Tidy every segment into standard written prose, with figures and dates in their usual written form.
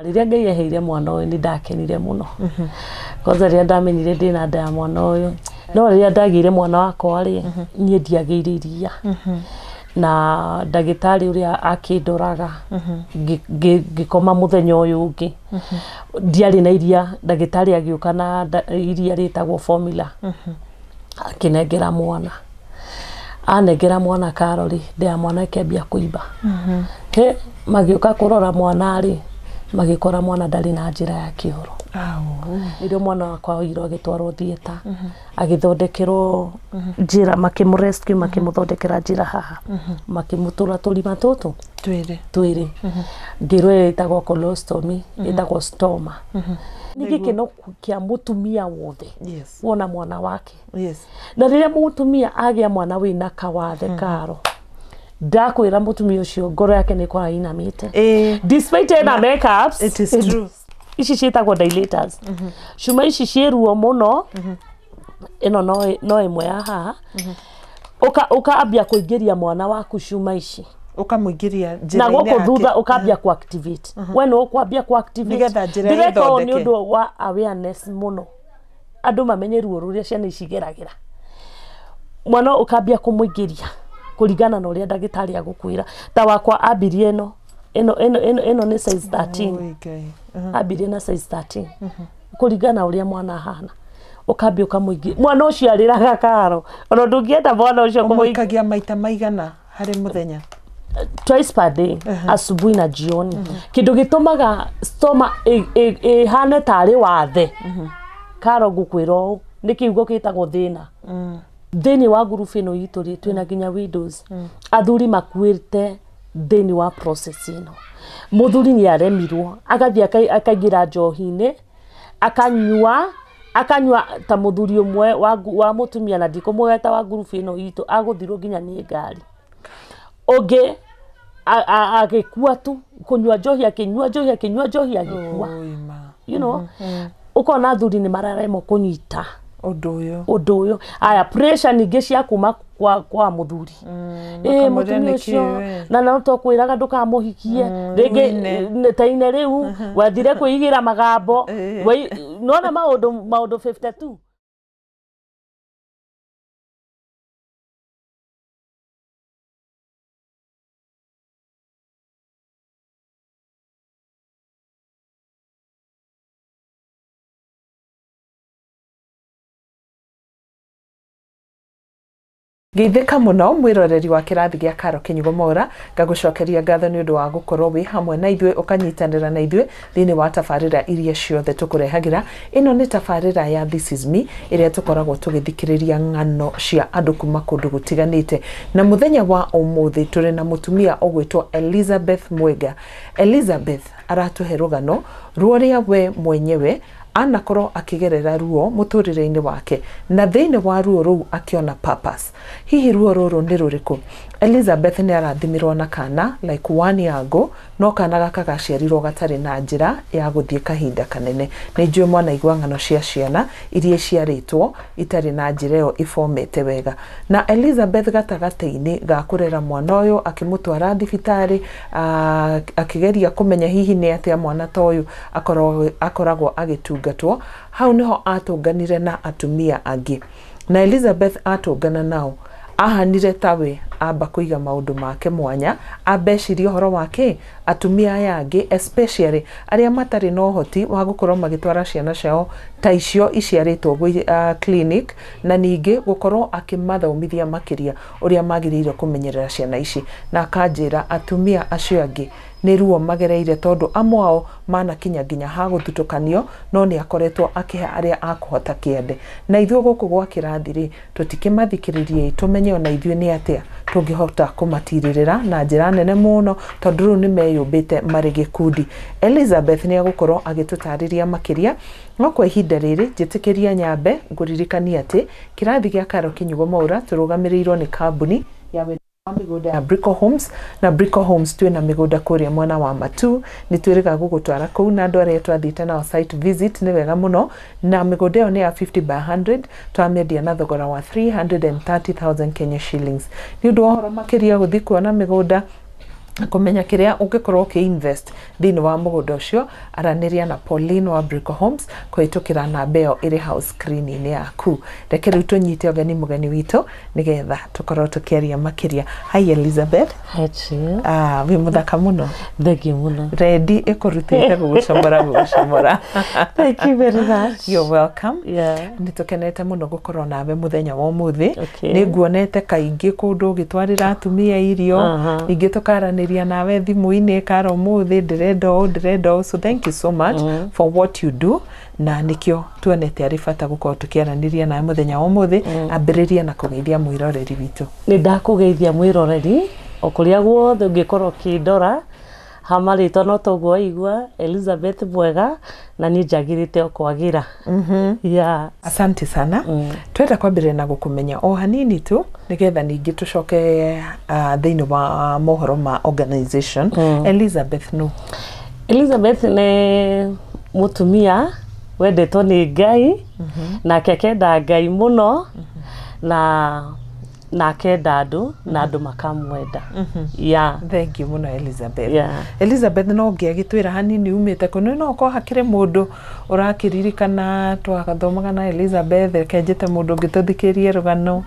Rĩrĩa Ngai aheire mwana ũyũ, nĩ ndakenire mũno. Kwanza rĩrĩa ndamenyire ndĩna nda ya mwana ũyũ. No rĩrĩa ndagĩire mwana wakwa rĩ, niĩ ndiagĩire iria, na ndagĩtarĩ ũrĩa akĩndoraga, ngĩkoma mũthenya ũyũ ũngĩ ndiarĩ na iria. Ndagĩtarĩ agĩũka na iria rĩtagwo formula, akĩnengera mwana. Anengera mwana karori, nda ya mwana ĩkĩambia kũimba. He magĩũka kũrora mwana rĩ, magĩkora mwana ndarĩ na njĩra ya kĩoro. Nĩrĩo mwana wakwa oirwo agĩtwarwo theatre, agĩthondekerwo njĩra, makĩmũ rescue, makĩmũthondekera njĩra haha, makĩmũtũra tũrima tũtũ twĩrĩ. Twĩrĩ. Ngĩrwo ĩtagwo colostomy, ĩtagwo stoma. Nĩ gĩkeno kĩa mũtumia wothe wona mwana wake. Na rĩrĩa mũtumia agĩa mwana wĩna kawathe karo, ndakwĩra, mũtumia ũcio ngoro yake nĩ ĩkoragwo inamĩte, despite ena makeups. It is true. Ici ciĩtagwo dilators. Cuma ici ciĩ ruo mũno. Ĩno no ĩmwe ya haha. Ũkambia kũingĩria mwana waku cuma ici ũkamũingĩria na njĩra-inĩ gũkũ yake. Thutha ũkambia ku activate, we nĩ ũkwambia ku activate Nĩgetha njĩra Ndĩreka ũũ nĩ ĩthondeke. ũndũ wa awareness mũno, andũ mamenye ruo rũrĩa ciana ici igeragĩra. Mwana ũkambia kũmũingĩria kũringana na ũrĩa ndagĩtarĩ agũkwĩra. Ta wakwa ambirie ĩno ĩno ĩno ĩno ĩno nĩ size 13. Oi, Ngai. Ambirie na size 13, kũringana na ũrĩa mwana ahana. Ũkambia ũkamũingĩ, mwana ũcio arĩraga karo, ona ndũngĩenda mwana ũcio kũmũingĩ. Ũmũikagia maita maigana harĩ mũthenya? Twice per day, asubuhi na jioni. Kĩndũ gĩtũmaga stoma ĩhane tarĩ wathe karo, ngũkwĩra ũũ, nĩ kiugo gĩtagwo thĩna. Thĩinĩ wa ngurubu ĩno itũ rĩ, twĩna nginya widows, athuri makuĩte thĩinĩ wa process ĩno. Mũthuri nĩ aremirwo, agathiĩ akaingĩra njohi-inĩ, akanyua, akanyua. Ta mũthuri ũmwe wa mũtumia, na ndikũmũgeta, wa ngurubu ĩno itũ, agũthirwo nginya nĩ ngari. Ũngĩ agĩkua tu kũnyua njohi, akĩnyua njohi, akĩnyua njohi, agĩkua. Oi, ma. Ũkona athuri nĩ mararemwo kũnyita ũndũ ũyũ. Ũndũ ũyũ. Aya, pressure ningĩ cia kuma kwa mũthuri, ĩ makamwĩra mũtumia nĩkĩ ũcio we? Na no tũkwĩraga ndũkamũhikie rĩngĩ. Ine. Ta ine rĩu wethire kwĩigĩra magambo. Nona maũndũ maũndũ 52. Ngeithĩka mũno mwĩroreri wa kĩrathi gĩa Karo Kĩnyugo Mwaura, ngagũcokeria ngatho nĩ ũndũ wa gũkorwo wĩ hamwe na ithuĩ, ũkanyitanĩra na ithuĩ thĩinĩ wa tabarĩra iria ciothe tũkũrehagĩra. Ĩno nĩ tabarĩra ya This Is Me, ĩrĩa tũkoragwo tũgĩthikĩrĩria ng'ano cia andũ kuma kũndũ gũtiganĩte. Na mũthenya wa ũmũthĩ tũrĩ na mũtumia ũgwĩtwo Elizabeth Mwega. Elizabeth aratũhe rũgano rwa ũrĩa we mwenyewe anakorwo akĩgerera ruo mũtũrĩre-inĩ wake, na thĩinĩ wa ruo rũu akĩona purpose. Hihi ruo rũrũ nĩ rũrĩkũ? Elizabeth nĩ arathimirwo na kana like one year ago, no kana gaka gaciarirwo gatarĩ na njĩra ya gũthiĩ kahinda kanene. Nĩ njũĩ mwanaigua ng'ano cia ciana iria iciarĩtwo itarĩ na njĩra ĩyo ĩbomete wega. Na Elizabeth gatagatĩ-inĩ ga kũrera mwana ũyũ, akĩmũtwara thibitarĩ, akĩgeria kũmenya hihi nĩ atĩa mwana ta ũyũ akoragwo agĩtungatwo, hau nĩho atũnganire na atumia angĩ. Na Elizabeth atũngana nao, ahanire tawe amba kũiga maũndũ make mwanya, amba ecirie ũhoro wake atumia aya angĩ, especially arĩa matarĩ na ũhoti wa gũkorwo magĩtwara ciana ciao ta icio iciarĩtwo gwĩ clinic, na ningĩ gũkorwo akĩmathomithia makĩria ũrĩa magĩrĩire kũmenyerera ciana ici. Na akanjĩra atumia acio angĩ nĩ ruo magereire, tondũ amwe ao manakinya nginya ha gũthutũkanio, no nĩ akoretwo akĩhe arĩa akũhota kĩande. Na ithuĩ gũkũ gwa kĩrathi rĩ, tũtikĩmathikĩrĩrie tũmenye ona ithuĩ nĩ atĩa tũngĩhota kũmatirĩrĩra na njĩra nene mũno, tondũ rĩu nĩ meyũmbĩte marĩ gĩkundi. Elizabeth nĩ egũkorwo agĩtũtarĩria makĩria, no kwa ihinda rĩrĩ njĩtĩkĩria nyambe ngũririkanie atĩ kĩrathi gĩa Karo Kĩnyugo Mwaura tũrũgamĩrĩirwo nĩ kambuni ya wendia wa mĩgũnda ya Brico Homes. Na Brico Homes twĩna mĩgũnda kũrĩa mwena wa Matu, nĩ twĩrĩga gũgũtwara kũu na andũ arĩa twathiĩte nao site visit nĩ wega mũno. Na mĩgũnda ĩyo nĩ ya 50 by 100, twamĩendia na thogora wa 330,000 Kenya shillings. Nĩ ũndũ wa ũhoro makĩria gũthiĩ kuona mĩgũnda. Kũmenya kĩrĩa ũngĩkorwo ũkĩ-invest thĩinĩ wa mũgũnda ũcio, aranĩria na Pauline wa Brico Homes kũhĩtũkĩra namba ĩyo ĩrĩ hau screen-inĩ yaku. Reke rĩu tũnyite ũgeni mũgeni witũ nĩgetha tũkorwo tũkĩaria makĩria. Hi Elizabeth. Hi, Chill. Ah, wĩ mũthaka mũno. Thank you mũno. Rendi ĩkũrutĩte gũgũcomora gũgũcomora. Thank you very much. You're welcome. Yeah. Nĩ tũkenete mũno gũkorwo nawe mũthenya wa ũmũthĩ. Okay. Nĩ nguonete kaingĩ kũndũ ũgĩtwarĩra atumia irio, ningĩ tũkaranĩria nawe thimũ-inĩ, kara ũmũthĩ ndĩrenda ũũ, ndĩrenda ũũ. So thank you so much for what you do, na nĩkĩo tuonete arĩ bata gũkorwo tũkĩaranĩria nawe mũthenya wa ũmũthĩ. Ambĩrĩria na kũgeithia mwĩroreri witũ. Nĩ ndakũgeithia mwĩroreri o kũrĩa guothe ũngĩkorwo ũkĩndora, hama rĩtwa no toguo waigua, Elizabeth Mwega, na niĩ njagĩrĩte o kwagĩra. Yeah. Asante sana. Twenda kwambĩrĩria na gũkũmenya o hanini tu nĩgetha ningĩ tũcoke thĩinĩ wa mohoro ma organization. Elizabeth no? Elizabeth nĩ mũtumia wendetwo nĩ Ngai, nake akenda Ngai mũno, na akenda andũ na andũ makamwenda. Yeah. Thank you mũno, Elizabeth. Yeah. Elizabeth, no ũngĩagĩtwĩra hanini umĩte kũ? No ũkorwo hakĩrĩ mũndũ ũrakĩririkana twathomaga na Elizabeth, reke njĩte mũndũ ũngĩ tũthikĩrie rũgano.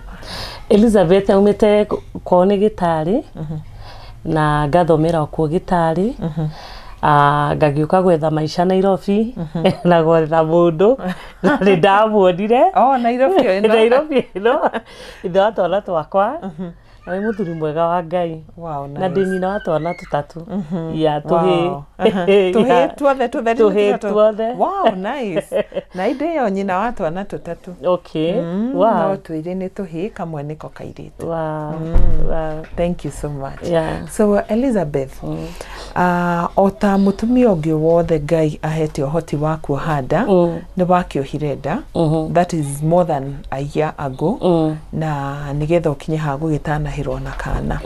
Elizabeth aumĩte kwao nĩ Gĩtarĩ, na ngathomera o kuo Gĩtarĩ. Ngagĩũka gwetha maica Nairobi na gwetha mũndũ, na nĩ ndamuonire. Oh, Nairobi ĩno. Nairobi ĩno, ithe wa twana twakwa, na nĩ mũthuri mwega wa Ngai. Wow, Na nice. ndĩ nyina wa twana tũtatũ ya tũhĩ. Wow. Tũhĩ tuothe tũtheri? Tũhĩ tũtatũ? tuothe. Wow, nice. Na indĩ ĩyo nyina wa twana tũtatũ. Okay. No Wow. twĩrĩ nĩ tũhĩ, kamwe nĩko kairĩtu. Wow. Thank you so much. Yeah. So Elizabeth, o ta mũtumia ũngĩ wothe Ngai ahete ũhoti wa kuoha nda, nĩ wakĩohire nda. That is more than a year ago, na nĩgetha ũkinye ha gũgĩtanahĩrwo na kana.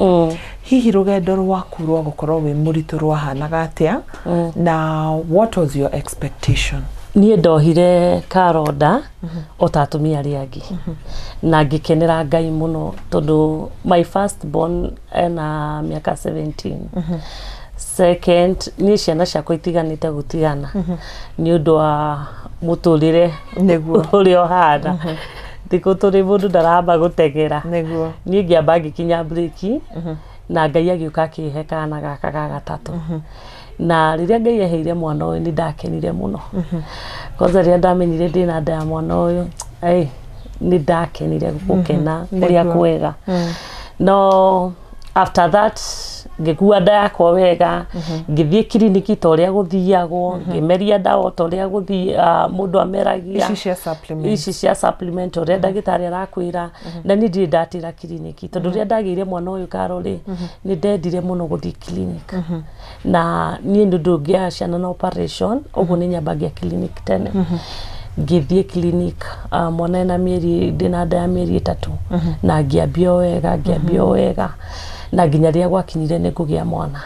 Hihi rũgendo rwaku rwa gũkorwo wĩ mũritũ rwahanaga atĩa, na what was your expectation? Niĩ ndohire karonda o ta atumia arĩa angĩ, na ngĩkenera Ngai mũno tondũ my first born ena mĩaka 17. Second, niĩ ciana ciakwa itiganĩte gũtigana nĩ ũndũ wa mũtũrĩre ũrĩa ũhana thikũ tũrĩ, mũndũ ndaramba gũtegera. Niĩ ngĩamba ngĩkinya breki na Ngai agĩũka akĩhe kana gaka ga gatatũ. Na rĩrĩa Ngai aheire mwana ũyũ, nĩ ndakenire mũno. Kwanza rĩrĩa ndamenyire ndĩna nda ya mwana ũyũ, ai, nĩ ndakenire gũkena kũrĩa kwega. No after that ngĩkua nda yakwa wega, ngĩthiĩ kiriniki ta ũrĩa gũthiagwo, ngĩmeria ndawa ta ũrĩa gũthiĩ mũndũ ameragia. Ici cia supplement. Ici cia supplement, ũrĩa ndagĩtarĩ arakwĩra. Na niĩ ndirĩ ndatĩra kiriniki tondũ rĩrĩa ndagĩire mwana ũyũ Karo rĩ, nĩ ndendire mũno gũthiĩ clinic, na niĩ nĩ ũndũ ngĩaga ciana na operation, ũguo nĩ nyambagia clinic tene. Ngĩthiĩ clinic mwana ena mĩeri, ndĩna nda ya mĩeri 3, na ngĩambia o wega, ngĩambia o wega, na nginya rĩrĩa gwakinyire nĩ ngũgĩa mwana.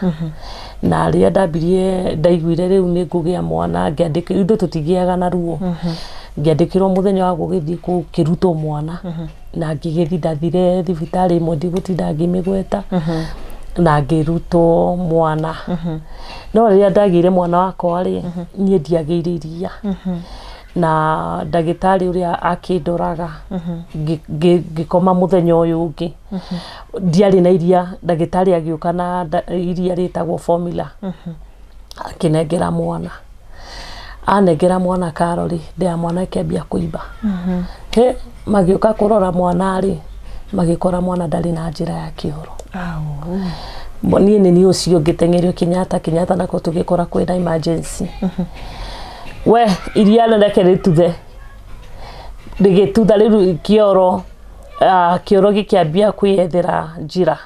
Na rĩrĩa ndambirie ndaiguire rĩu nĩ ngũgĩa mwana, ngĩandĩkĩrwo, ithuĩ tũtigĩaga na ruo, ngĩandĩkĩrwo mũthenya wa gũgĩthiĩ gũkĩrutwo mwana, na ngĩgĩthiĩ. Ndathire thibitarĩ ĩmwe ndigũtinda ngĩmĩgweta, na ngĩrutwo mwana. No rĩrĩa ndagĩire mwana wakwa rĩ, niĩ ndiagĩire iria, na ndagĩtarĩ ũrĩa akĩndoraga, ngĩkoma mũthenya ũyũ ũngĩ ndiarĩ na iria. Ndagĩtarĩ agĩũka na iria rĩtagwo formula, akĩnengera mwana. Anengera mwana Karo rĩ, nda ya mwana ĩkĩambia kũimba. He magĩũka kũrora mwana rĩ, magĩkora mwana ndarĩ na njĩra ya kĩoro. Au. Niĩ nĩ niĩ ũcio ngĩteng'erio Kenyatta. Kenyatta nako tũgĩkora kwĩna emergency. We iria reke rĩtuthe, rĩgĩtutha rĩu kĩoro, kĩoro gĩkĩambia kwĩyethera njĩra,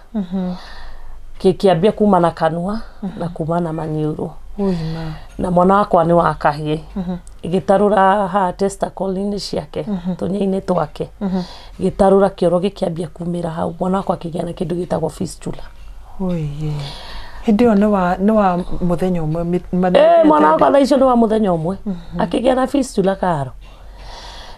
gĩkĩambia kuma na kanua na kuma na maniũrũ. Ũima. Na mwana wakwa nĩ wa kahĩĩ, gĩtarũra haha testicle-inĩ ciake, tũnya-inĩ twake, gĩtarũra kĩoro gĩkĩambia kumĩra hau. Mwana wakwa akĩgĩa na kĩndũ gĩtagwo fistula. Oiye. Hĩndĩ ĩyo nĩ wa mũthenya ũmwe Eh, mwana wakwa thaa icio nĩ wa mũthenya ũmwe akĩgĩa na fistula Karo.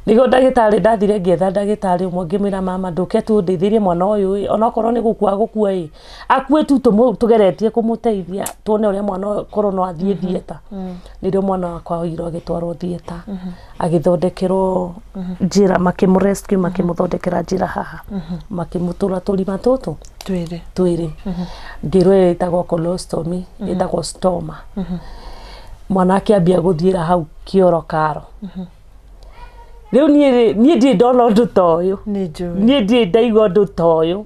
Nĩguo ndagĩtarĩ ndathire ngĩetha ndagĩtarĩ ũmwe ngĩmwĩra mama ndũke tu ũndeithĩrie mwana ũyũ ĩ onokorwo nĩ gũkua gũkua ĩ akue tu tũgeretie kũmũteithia tuone ũrĩa mwana ũyũ korwo no athiĩ theatre. Nĩrĩo mwana wakwa oirwo agĩtwarwo theatre agĩthondekerwo njĩra makĩmũ rescue makĩmũthondekera njĩra haha makĩmũtũra tũrima tũtũ twĩrĩ twĩrĩ ngĩrwo ĩyo ĩtagwo colostomy ĩtagwo stoma. Mwana akĩambia gũthiĩra hau kĩoro karo. Rĩu niĩ niĩ ndirĩ ndona ũndũ ta ũyũ. Nĩ njũĩ. Niĩ ndirĩ ndaigua ũndũ ta ũyũ.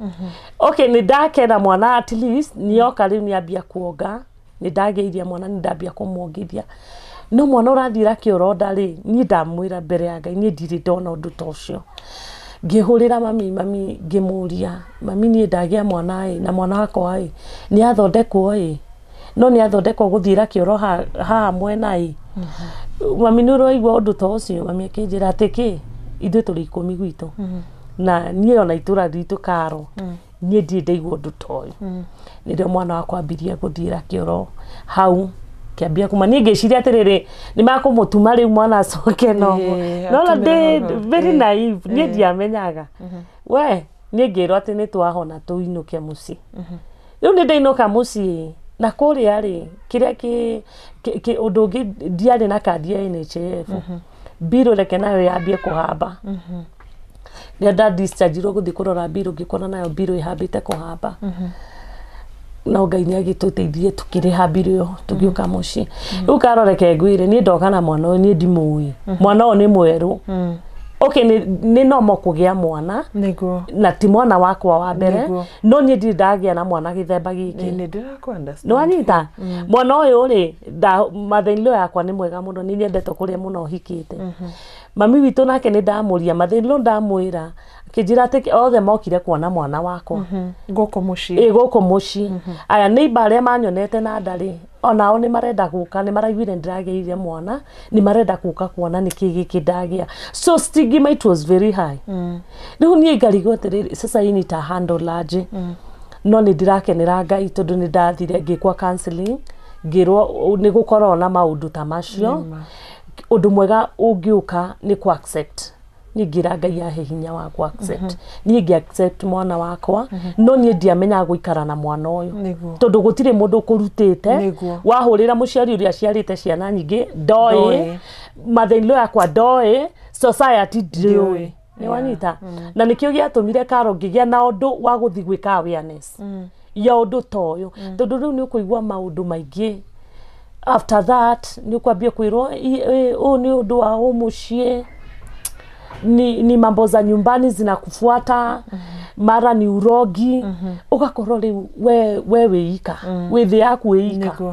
Okay, nĩ ndakena mwana at least nĩoka rĩu nĩambia kuonga nĩ ndagĩiria mwana nĩ ndambia kũmuongithia no mwana ũrathiĩra kĩoro nda rĩ niĩ ndamwĩra mbere ya Ngai niĩ ndirĩ ndona ũndũ ta ũcio. Ngĩhũrĩra mami mami ngĩmũria mami niĩ ndagĩa mwana ĩ na mwana wakwa ĩ nĩ athondekwo ĩ no nĩ athondekwo gũthiĩra kĩoro haha mwena ĩ mami nĩ ũraigua ũndũ ta ũcio. Mami akĩnjĩra atĩ kĩ ithuĩ tũrĩ 10 gwitũ na niĩ ona itũra ritũ karo niĩ ndirĩ ndaigua ũndũ ta ũyũ. Nĩrĩo mwana wakwa ambirie gũthiĩra kĩoro hau kĩambia kuma niĩ ngĩciria atĩrĩrĩ nĩ makũmũtuma rĩu mwana acoke noguo no ndĩ very naive niĩ ndiamenyaga we niĩ ngĩrwo atĩ nĩ twahona tũinũke mũciĩ. Rĩu nĩ ndainũka mũciĩ na kũrĩa rĩ kĩrĩa kĩ ũndũ ũngĩ ndiarĩ na kandi ya NHIF mbirũ reke nayo yambie kũhamba. Rĩrĩa nda discharge-irwo gũthiĩ kũrora mbirũ ngĩkora nayo mbirũ ĩhambĩte kũhamba no Ngai nĩ agĩtũteithie tũkĩrĩha mbirũ ĩyo tũgĩũka mũciĩ. Rĩu karoreke ngwĩre niĩ ndoka na mwana ũyũ niĩ ndimũĩ mwana ũyũ nĩ mwerũ. Okay, nĩ normal kũgĩa mwana nĩguo na ti mwana wakwa wa mbere no niĩ ndirĩ ndagĩa na mwana gĩthemba gĩkĩ. Nĩ ndĩrakũ understand. Nĩ wanyita mwana ũyũ rĩ mother-in-law yakwa nĩ mwega mũno nĩ nyendete kũrĩa mũno hikĩte. Mami witũ nake nĩ ndamũria mother-in-law ndamwĩra akĩnjĩra atĩ othe mokire kuona mwana wakwa gũkũ mũciĩ ĩ gũkũ mũciĩ. Aya neighbor arĩa manyonete na nda rĩ onao nĩ marenda gũka nĩ maraiguire ndĩragĩire mwana nĩ marenda gũka kuona nĩkĩ gĩkĩ ndagĩa. So stigma it was very high. Rĩu niĩ ngarigwo atĩrĩrĩ sasa hii nita handle aje no nĩ ndĩrakenera Ngai tondũ nĩ ndathire ngĩkwa counseling ngĩrwo nĩ gũkorwo na maũndũ ta macio. Ũndũ mwega ũngĩũka nĩ ku accept. Niĩ ngĩra Ngai ahe hinya wa ku accept. Niĩ ngĩ accept mwana wakwa no niĩ ndiamenyaga gũikara na mwana ũyũ tondũ gũtirĩ mũndũ ũkũrutĩte. Wahũrĩra mũciari ũrĩa aciarĩte ciana nyingĩ ndoĩ mother-in-law yakwa ndoĩ society ndĩũĩ nĩ wanyita. Na nĩkĩo gĩatũmire Karo ngĩgĩa na ũndũ wa gũthiĩ gwĩka awareness ya ũndũ ta ũyũ tondũ rĩu nĩ ũkũigua maũndũ maingĩ. After that nĩ ũkwambia kwĩrwo ũyũ nĩ ũndũ wa mũciĩ ni mambo za nyumbani zinakufuata mara ni urogi ugakorwo rĩu we wĩika wĩ thĩ yaku wĩika.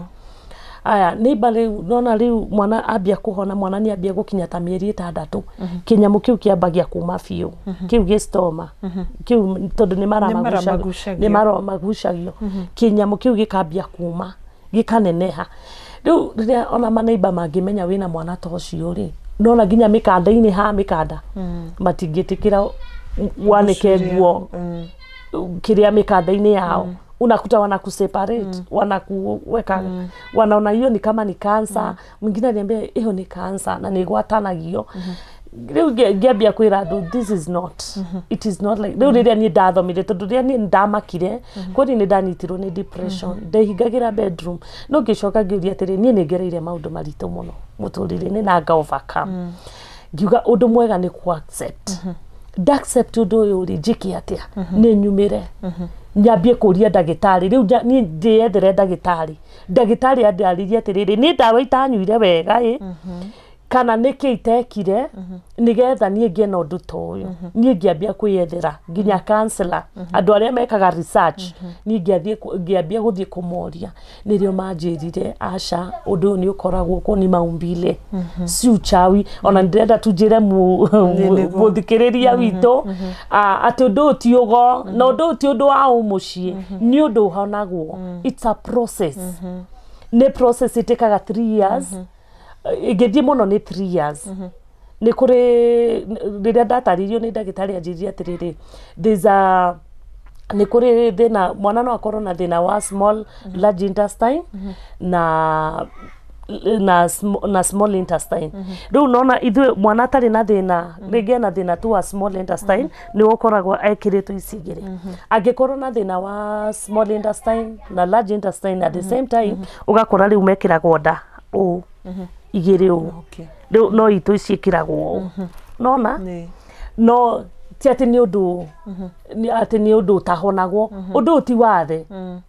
Aya neighbor rĩu nona rĩu mwana ambia kũhona mwana nĩ ambia gũkinya ta mĩeri 6 kĩnyamũ kĩu kĩambagia kuma biũ kĩu gĩstoma kĩu tondũ nĩ maramagucagio kĩnyamũ kĩu gĩkambia kuma gĩkaneneha. Rĩu rĩrĩa ona maneighbor mangĩmenya wĩna mwana ta ũcio rĩ nona nginya mĩkanda-inĩ ha mĩkanda matingĩtĩkĩra wanĩke nguo kĩrĩa mĩkanda-inĩ yao unakuta wanakuseparate wanakuweka wanaona hiyo ni kama ni cancer. Mwingine aliambia hiyo ni cancer na ni gwatanagio. Rĩu ngĩambia kwĩra andũ this is not it is not like rĩu rĩrĩa niĩ ndathomire tondũ rĩrĩa niĩ ndamakire kwani nĩ ndanyitirwo nĩ depression ndehingagĩra bedroom no ngĩcoka ngĩũria atĩrĩ niĩ nĩ ngereire maũndũ maritũ mũno mũtũrĩre-inĩ na nga overcome. Ngiuga ũndũ mwega nĩ ku accept nda accept ũndũ ũyũ rĩ njĩke atĩa nĩ nyumĩre nyambie kũria ndagĩtarĩ rĩu niĩ ndĩyethere ndagĩtarĩ ndagĩtarĩ andarĩrie atĩrĩrĩ nĩ ndawa itanyuire wega ĩ kana nĩkĩ itekire nĩgetha niĩ ngĩe na ũndũ ta ũyũ. Niĩ ngĩambia kwĩyethera nginya counselor andũ arĩa mekaga research niĩ ngĩambia gũthiĩ kũmoria nĩrĩo manjĩrire aca ũndũ ũyũ nĩ ũkoragwo kuo ni maumbile si uchawi. Ona ndĩrenda tu njĩre mũthikĩrĩria witũ atĩ ũndũ ũyũ ti ũgo na ũndũ ũyũ ti ũndũ wa mũciĩ nĩ ũndũ ũhonagwo. It's a process. Nĩ process ĩtĩkaga 3 years ĩngĩthiĩ mũno nĩ 3 years. Nĩ kũrĩ rĩrĩa ndatarĩirio nĩ ndagĩtarĩ anjĩrire atĩrĩrĩ there's a nĩ kũrĩ thĩna mwana no akorwo na thĩna wa small large intestine na na small intestine. Rĩu nona ithuĩ mwana atarĩ na thĩna, rĩngĩ ena thĩna tu wa small intestine, nĩ ũkoragwo ekĩrĩtwo ici igĩrĩ. Angĩkorwo na thĩna wa small intestine na large intestine at the same time, ũgakora rĩu mekĩragwo nda ũũ igĩrĩ ũũ. Rĩu no itũ ici ĩkĩragwo ũũ, nona no ti atĩ nĩ ũndũ atĩ nĩ ũndũ ũtahonagwo. Ũndũ ũyũ ti wathe.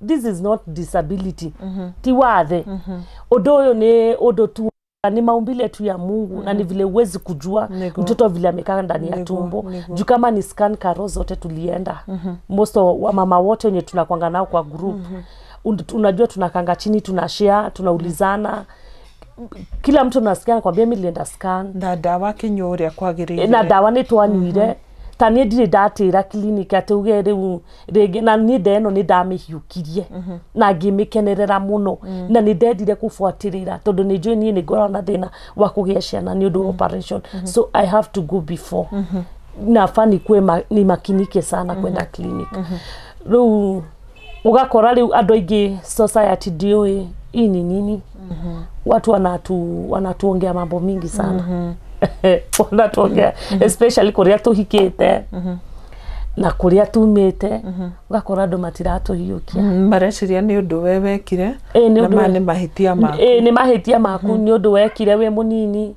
This is not disability, ti wathe. Ũndũ ũyũ nĩ ũndũ tu, ni maumbile tu ya Mungu, na ni vile huwezi kujua mtoto vile amekaa ndani ya tumbo. Juu kama ni scan, karo zote tulienda, most of wamama wote wenye tunakwanga nao kwa group, unajua tunakanga chini, tunashare, tunaulizana, kila mtu nasikia anakwambia, "Mi nilienda scan." Na ndawa kinyua ũrĩa kwagĩrĩire. Na ndawa nĩ twanyuire. Ta niĩ ndirĩ ndatĩra clinic atĩ uge rĩu rĩngĩ, na niĩ nda ĩno nĩ ndamĩhiũkirie na ngĩmĩkenerera mũno, na nĩ ndendire kũbuatĩrĩra tondũ nĩ njũĩ niĩ nĩ ngoragwo na thĩna wa kũgĩa ciana nĩ ũndũ wa operation, so I have to go before. Nafaa nikuwe nimakinike sana kwenda clinic. Rĩu ũgakora rĩu andũ aingĩ, society ndiũĩ hii ni nini. Watu wanatuongea mambo mingi sana, wanatuongea especially kũrĩa tũhikĩte na kũrĩa tumĩte, ũgakora andũ matiratũhiũkia. Mareciria nĩ ũndũ we wekire. Ĩ, nĩ na ũndũ ma nĩ mahĩtia maku. Ĩ, nĩ mahĩtia maku, nĩ ũndũ wekire wĩ mũnini,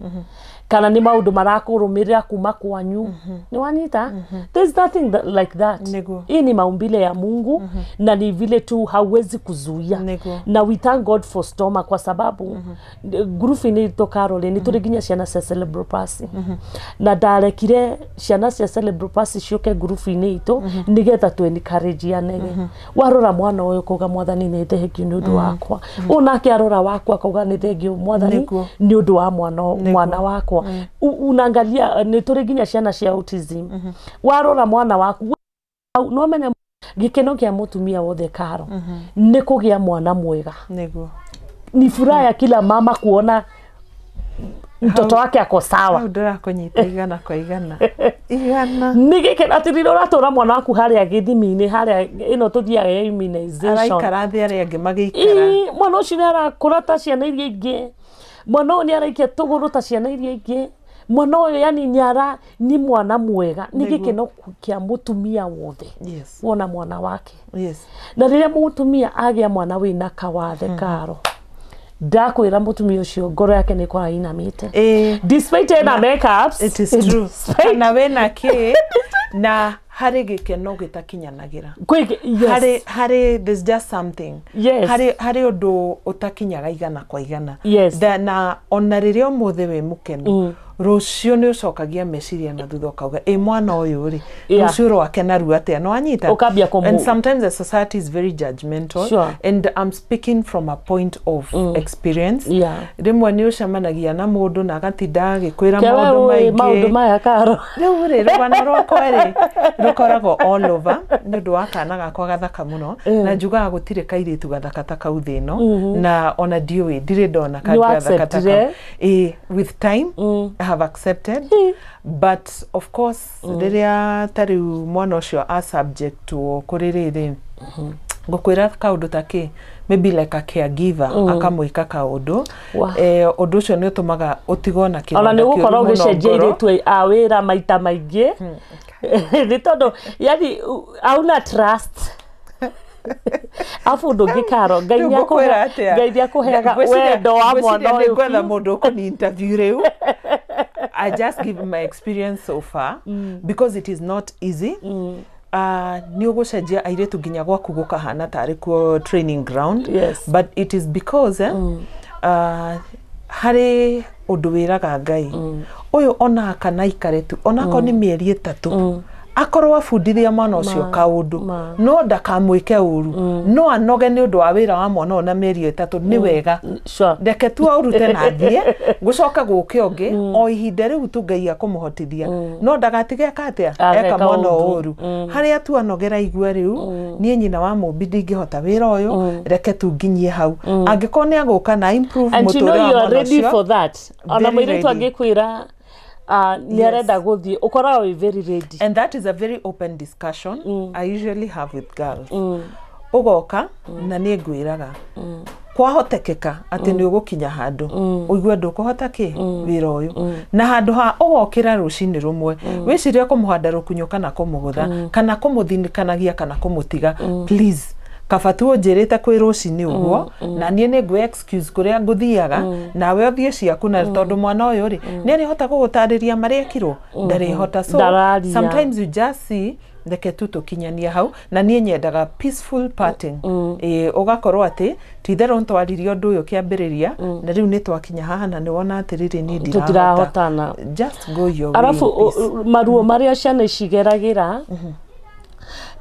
kana nĩ maũndũ marakũrũmĩrĩra kuma kwanyu, nĩ wanyita. There's nothing like that. Hii ni maumbile ya Mungu na ni vile tu hauwezi kuzuia. Na we thank God for stoma, kwa sababu ngurubu-inĩ itũ, Carol, nĩ tũrĩ nginya ciana cia cerebral palsy, na ndarekire ciana cia cerebral palsy ciũke ngurubu-inĩ itũ nĩgetha tu encourage anege. Warora mwana ũyũ ũkauga, "Mwathani, nĩ thengio nĩ ũndũ wakwa." Ũyũ nake arora waku akauga, "Nĩ thengio Mwathani nĩ ũndũ wa mwana wakwa." Unaangalia nĩ tũrĩ nginya ciana cia autism. Warora mwana waku no menya gĩkeno kĩa mũtumia wothe, Karo, nĩ kũgĩa mwana mwega. Ni furaha ya kila mama kuona mtoto wake ako sawa. Hau ndĩrakũnyita igana kwa igana igana. Nĩ gĩkeno atĩ rĩrĩa ũratwara mwana waku harĩa gĩthimi-inĩ, harĩa ĩno tũthiaga ya immunization, araikara thĩ arĩa angĩ magĩikara. Ii, mwana ũcio nĩ arakũra ta ciana iria ingĩ, mwana ũyũ nĩ araikia tũgũrũ ta ciana iria ingĩ, mwana ũyũ yani nĩ ara nĩ mwana mwega. Nĩ gĩkeno kĩa mũtumia wothe wona mwana wake. Na rĩrĩa mũtumia agĩa mwana wĩna kawathe, Karo, ndakwĩra mũtumia ũcio ngoro yake nĩ ĩkoragwo inamĩte, despite ena makeups. It is true. Kana wĩna kĩ na harĩ gĩkeno gĩtakinyanagĩra. Yes. Harĩ there's just something, harĩ ũndũ ũtakinyaga igana kwa igana. Na ona rĩrĩa ũmũthĩ wĩ mũkenu, rũciũ nĩ ũcokagia meciria na thutha ũkauga, "Ĩ mwana ũyũ rĩ, rũciũ rwake naruo atĩa?" Nĩ wanyita? Ũkambia And sometimes the society is very judgmental. And I'm speaking from a point of experience. Rĩmwe nĩ ũcemanagia na mũndũ na agatinda agĩkwĩra Kewe maũndũ ũĩ maũndũ maingĩ. Maya, Karo. Rĩu rĩ, rũgano rwakwa rĩ, rũkoragwo all over nĩ ũndũ wa kana gakwa gathaka mũno, na njugaga gũtirĩ kairĩtu gathaka ta kau thĩ ĩno, na ona ndiũĩ, ndirĩ ndona kangĩ gathaka ta kau. Acceptire? Ĩ, with time I have accepted, but of course rĩrĩa ta rĩu mwana ũcio a subject kũrĩ rĩrĩ, ngũkwĩra kaũndũ ta kĩ, maybe like a caregiver akamwĩka kaũndũ, ũndũ ũcio nĩ ũtũmaga ũtigwo na Ona kĩronda nĩ kĩũru ũgũkorwo mũno ũgĩcenjia ngoro. airĩtu a wĩra maita maingĩ, nĩ tondũ yani hauna trust. Afu ũndũ ũngĩ, Karo, Ngai Rĩu ngũkwĩra atĩa? Ngai nĩakũheaga wendo wa Ngwĩciria mwana nĩ ũyũ ngwetha biũ. Mũndũ ũkũni interview rĩu. I just give my experience so far because it is not easy. Nĩ ũgũcenjia airĩtu nginya gwaku gũkahana tarĩ kuo training ground. But it is because harĩ ũndũ wĩraga Ngai ũyũ, ona kana aikare tu onakorwo nĩ mĩeri 3, akorwo abundithia mwana ũcio kaũndũ, no ndakamwĩke ũru, no anoge nĩ ũndũ wa wĩra wa mwana ũyũ na mĩeri 3 nĩ wega. Reke tu aũrute na thiĩ gũcoka gũke ũngĩ o ihinda rĩu tu Ngai akũmũhotithia, no ndagatige eka atĩa, Ageka eka mwana ũndũ. ũru harĩa tu anogera igua rĩu, niĩ nyina wa mũmbi ndingĩhota wĩra ũyũ, reke tu nginyie hau, angĩkorwo nĩ agũka na improve And you know mũtũrĩre wa you are mwana ready ũcio. for that. Ona Very mũirĩtu ready. angĩkwĩra nĩ arenda gũthiĩ, ũkoragwo wĩ very ready. And that is a very open discussion I usually have with girls. Ũgoka na niĩ ngwĩraga Kwahotekeka atĩ nĩ ũgũkinya handũ ũigue ndũkũhota kĩ wĩra ũyũ, na handũ ha ũgokĩra rũcinĩ rũmwe wĩcirie kũmũhanda rũkunyo kana kũmũgũtha kana kũmũthinikanagia kana kũmũtiga, please kaba tu ũnjĩrĩte kwĩ rũcinĩ ũguo, na niĩ nĩ ngwĩ excuse kũrĩa ngũthiaga, nawe ũthiĩ ciaku, na tondũ mwana ũyũ rĩ nĩ arĩhota gũgũtarĩria marĩa ekirwo, ndarĩhota. So Ndararia. sometimes you just see, reke tu tũkinyanie hau, na niĩ nyendaga peaceful parting. Ĩĩ, ũgakorwo atĩ ti itherũ ntwaririe ũndũ ũyũ kĩambĩrĩria, na rĩu nĩ twakinya haha na nĩ wona atĩrĩrĩ, niĩ ndirahota. Tũtirahotana. Just go your way Arabu in peace. Maruo marĩa ciana ici igeragĩra,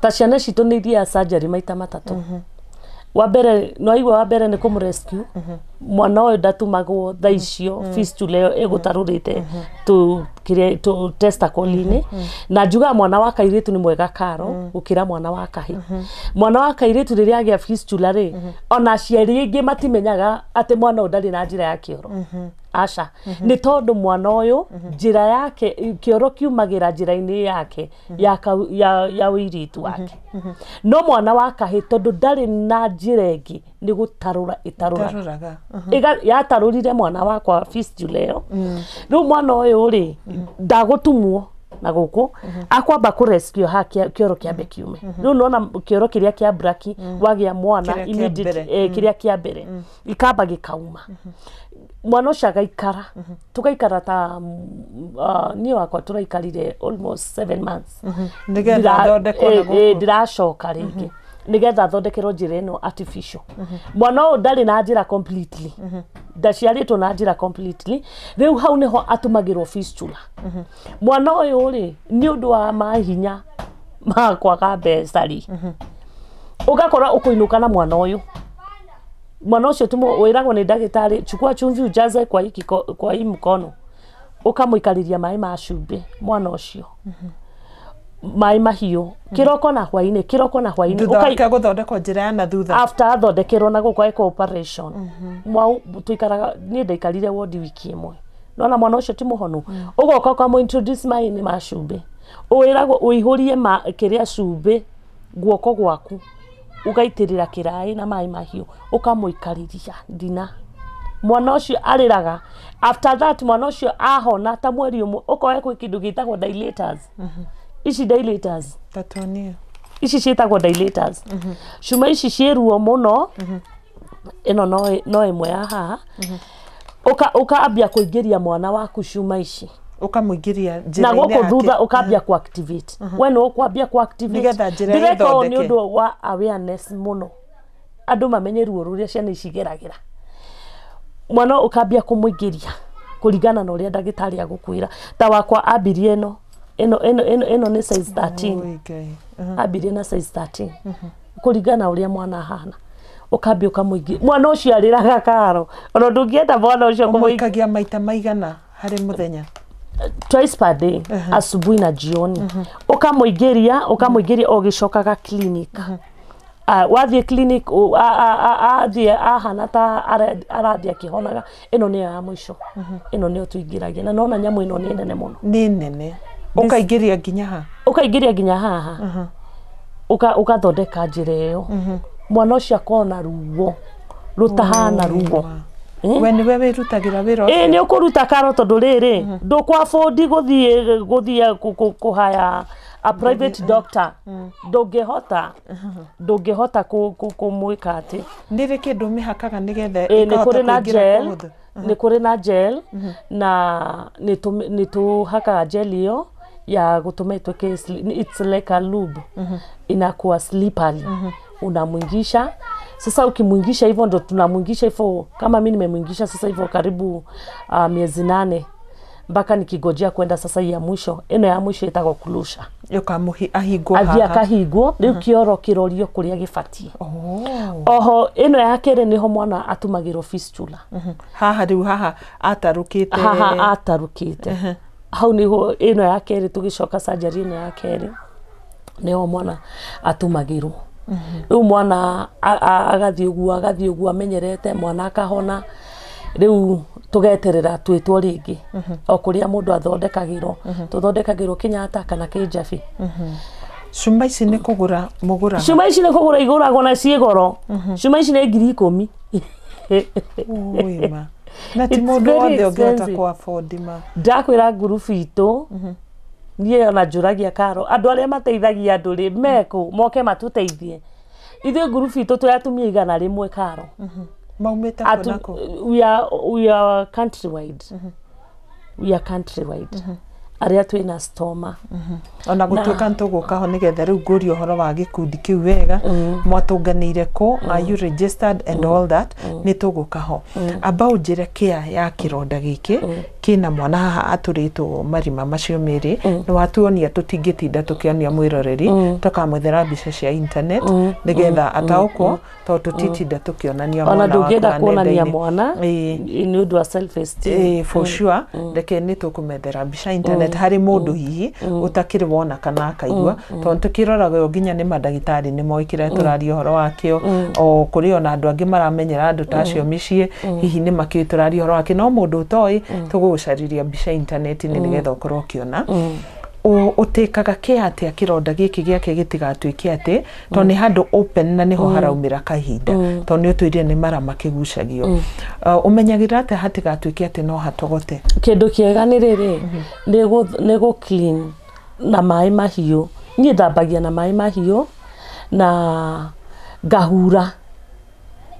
ta ciana citũ nĩ ithiaga surgery maita matatũ. Wa mbere no aigua, wa mbere nĩ kũmũ rescue mwana ũyũ ndatumagwo thaa icio fistula ĩyo ĩgũtarũrĩte tu kĩrĩa tu testicle-inĩ. Na njugaga mwana wa kairĩtu nĩ mwega karo gũkĩra mwana wa kahĩ. Mwana wa kairĩtu rĩrĩa agĩa fistula rĩ, ona aciari aingĩ matimenyaga atĩ mwana ũyũ ndarĩ na njĩra ya kĩoro. Aca, nĩ tondũ mwana ũyũ njĩra yake kĩoro kiumagĩra njĩra-inĩ yake ya ũirĩtu wake, no mwana wa kahĩ tondũ ndarĩ na njĩra ĩngĩ nĩ gũtarũra ĩtarũraga. Tarũraga. Yatarũrire mwana wakwa fistula ĩyo. Rĩu mwana ũyũ rĩ ndagũtumwo na gũkũ, akwamba kũ rescue ha kĩoro kĩambe kiume. Rĩu nona kĩoro kĩrĩa kĩa braki wagĩa mwana Kĩrĩa kĩa immediate mbere. Kĩrĩa kĩa mbere ikamba gĩkauma, mwana ũcio agaikara, tũgaikara ta niĩ wakwa tũraikarire almost 7 months Nĩgetha athondekwo na gũkũ. Ndiracoka rĩngĩ nĩgetha athondekerwo njĩra ĩno artificial. Mwana ũyũ ndarĩ na njĩra completely, ndaciarĩtwo na njĩra completely. Rĩu hau nĩho atũmagĩrwo fistula. Mwana ũyũ rĩ, nĩ ũndũ wa mahinya ma kwaga mbeca rĩ, ũgakora ũkũinũka na mwana ũyũ. Mwana ũcio tumo wĩragwo nĩ ndagĩtarĩ, chukua chumvi ujaze kwa hii mkono, ũkamũikarĩria maĩ ma cumbĩ mwana ũcio, maĩ mahiũ, kĩroko na hwainĩ, kĩroko na hwainĩ. Thutha wake gũthondekwo njĩra ya na thutha. After athondekerwo na gũkũ eka operation mwau tuikaraga, niĩ ndaikarire wodi wiki ĩmwe. Nona mwana ũcio ti mũhonu, ũgoka ũkamũ introduce maĩ-inĩ ma cumbĩ, wĩragwo ũihũrie ma kĩrĩa cumbĩ guoko gwaku, ũgaitĩrĩra kĩraĩ na maĩ mahiũ, ũkamũikarĩria ndina. Mwana ũcio arĩraga. After that mwana ũcio ahona ta mweri ũmwe, ũkoya kwĩ kĩndũ gĩtagwo dilators. Ici dilators Tatuonie. ici ciĩtagwo dilators. Cuma ici ciĩ ruo mũno. Ĩno no ĩmwe ya haha. Ũkambia kũingĩria mwana waku cuma ici Ũkamũingĩria na njĩra-inĩ gũkũ yake. thutha, ũkambia ku activate. We nĩ ũkwambia ku activate Nĩgetha njĩra Ndĩreka ũũ nĩ ĩthondeke. ũndũ wa awareness mũno, andũ mamenye ruo rũrĩa ciana ici igeragĩra. Mwana ũkambia kũmũingĩria kũringana na ũrĩa ndagĩtarĩ agũkwĩra. Ta wakwa ambirie ĩno ĩno ĩno ĩno ĩno nĩ size 13. Oi, Ngai. Ambirie na size 13 kũringana na ũrĩa mwana ahana. Ũkambia ũkamũingĩ, mwana ũcio arĩraga karo, ona ndũngĩenda mwana ũcio kũmũingĩ. Ũmũikagia maita maigana harĩ mũthenya? Twice per day, asubuhi na jioni. Ũkamũingĩria, ũkamũingĩria ũgĩcokaga clinic. Wathiĩ clinic athiĩ ahana ta arathiĩ akĩhonaga, ĩno nĩyo ya mũico, ĩno nĩyo tũingĩragia. Na nona nyamũ ĩno nĩ nene mũno. Nĩ nene. Ũkaingĩria nginya ha? Ũkaingĩria nginya haha, ũgathondeka njĩra ĩyo. Mwana ũcio akona ruo rũtahana ruo. We nĩwe wĩrutagĩra wĩra Ĩ, ũcio? nĩ ũkũruta karo, tondũ rĩrĩ ndũkwa afford gũthiĩ kũhaya a private doctor. Ndũngĩhota kũmwĩka atĩ. Nĩ rĩ kĩndũ mĩhakaga nĩgetha Ĩ, nĩ ĩkahota kũrĩ na kũingĩra gel. kũhũthũ? Nĩ kũrĩ na gel, na nĩ tũhakaga gel ĩyo ya gũtũma ĩtuĩke it's like a lube, inakuwa slippery. Unamwingisha sasa, ukimwingisha hivyo ndo tunamwingisha hivyo. Kama mi nimemwingisha sasa hivyo karibu miezi 8 mpaka nikigojea kwenda sasa hii ya mwisho. Ĩno ya mwisho ĩtagwo closure. Ũkamũhi ahingwo Athiĩ haha. akahingwo, rĩu kĩoro kĩrorio kũrĩa gĩbatiĩ. Oh. Oho ĩno ya kerĩ nĩho mwana atumagĩrwo fistula. Haha rĩu haha atarũkĩte. Haha atarũkĩte hau nĩho ĩno ya kerĩ tũgĩcoka surgery ĩno ya kerĩ nĩho mwana atumagĩrwo. Rĩu mwana agathiĩ ũguo, agathiĩ ũguo amenyerete, mwana akahona. Rĩu tũgeterera twĩtwo rĩngĩ o kũrĩa mũndũ athondekagĩrwo. Tũthondekagĩrwo Kenyatta kana Kĩnjabi. Cuma ici nĩ kũgũra mũgũraga? Cuma ici nĩ kũgũra igũragwo na ciĩ goro. Cuma ici nĩ 10,000. Ui ma. Na ti It's mũndũ very wothe ũngĩhota expensive. kũ afford ma. Ndakwĩra ngurubu itũ, niĩ ona njũragia Karo, andũ arĩa mateithagia andũ rĩ mekũ, moke matũteithie ithuĩ. Ngurubu itũ twĩ atumia 100, Karo. Maumĩte kũ na kũ? We are countrywide, we are countrywide, arĩa twĩna stoma. Ona gũtuĩka nĩtũgũka ho nĩgetha rĩu ngũrie ũhoro wa gĩkundi kĩu wega, mwatũnganĩire kũ, are you registered and all that, nĩ tũgũka ho. Amba ũnjĩre kĩa ya kĩronda gĩkĩ kĩna mwana haha atũrĩtwo marima macio merĩ. Nĩ watuonia, tũtingĩtinda tũkĩonia mwĩroreri, tũkamwethera mbica cia internet nĩgetha ataũkwo, tondũ tũtitinda tũkĩonania Ona mwana ndũngĩenda wakwa kuonania nenda-inĩ. mwana nĩ ũndũ wa self esteem. Ĩĩ, for sure. Reke nĩ tũkũmethera mbica internet harĩ mũndũ hihi ũtakĩrĩ wona kana akaigua, tondũ tũkĩroraga nginya nĩ mandagĩtarĩ nĩ moĩ kĩrĩa tũraria ũhoro wakĩo, o kũrĩ ona andũ angĩ maramenyera andũ ta acio mĩciĩ, hihi nĩ makĩũĩ tũraria ũhoro wakĩo, no mũndũ ũtoĩ tũgũgũcarĩria mbica intaneti-inĩ nĩgetha ũkorwo ũkĩona. Ũtĩkaga kĩ atĩa kĩronda gĩkĩ gĩake gĩtigatuĩke atĩ, tondũ nĩ handũ open na nĩho haraumĩra kahinda, tondũ nĩ ũtwĩrire nĩ mara makĩgucagio? Ũmenyagĩrĩra atĩa hatigatuĩke atĩ no hatogote? Kĩndũ kĩega nĩ rĩrĩ, nĩ gũ clean na maĩ mahiũ. Niĩ thambagia na maĩ mahiũ na ngahura,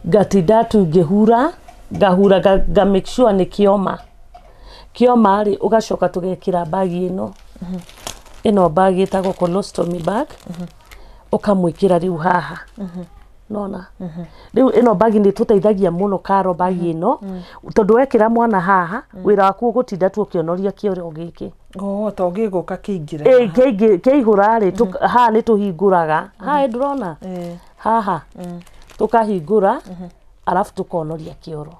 ngatinda tu ngĩhura, ngahura, nga make sure nĩ kĩoma. Kĩoma rĩ, ũgacoka tũgekĩra bagi ĩno, ĩno bagi ĩtagwo colostomy bag, ũkamwĩkĩra rĩu haha. Nona rĩu ĩno bagi nĩ tũteithagia mũno, Karo, bagi ĩno, tondũ wekĩra mwana haha, wĩra waku ũgũtinda tu ũkĩonoria kĩoro gĩkĩ. O to gĩgũka kĩingĩre. Ĩ, kĩaihũra rĩ, haha nĩ tũhingũraga haha, ndũrona? Haha tũkahingũra, arabu tũkonoria kĩoro.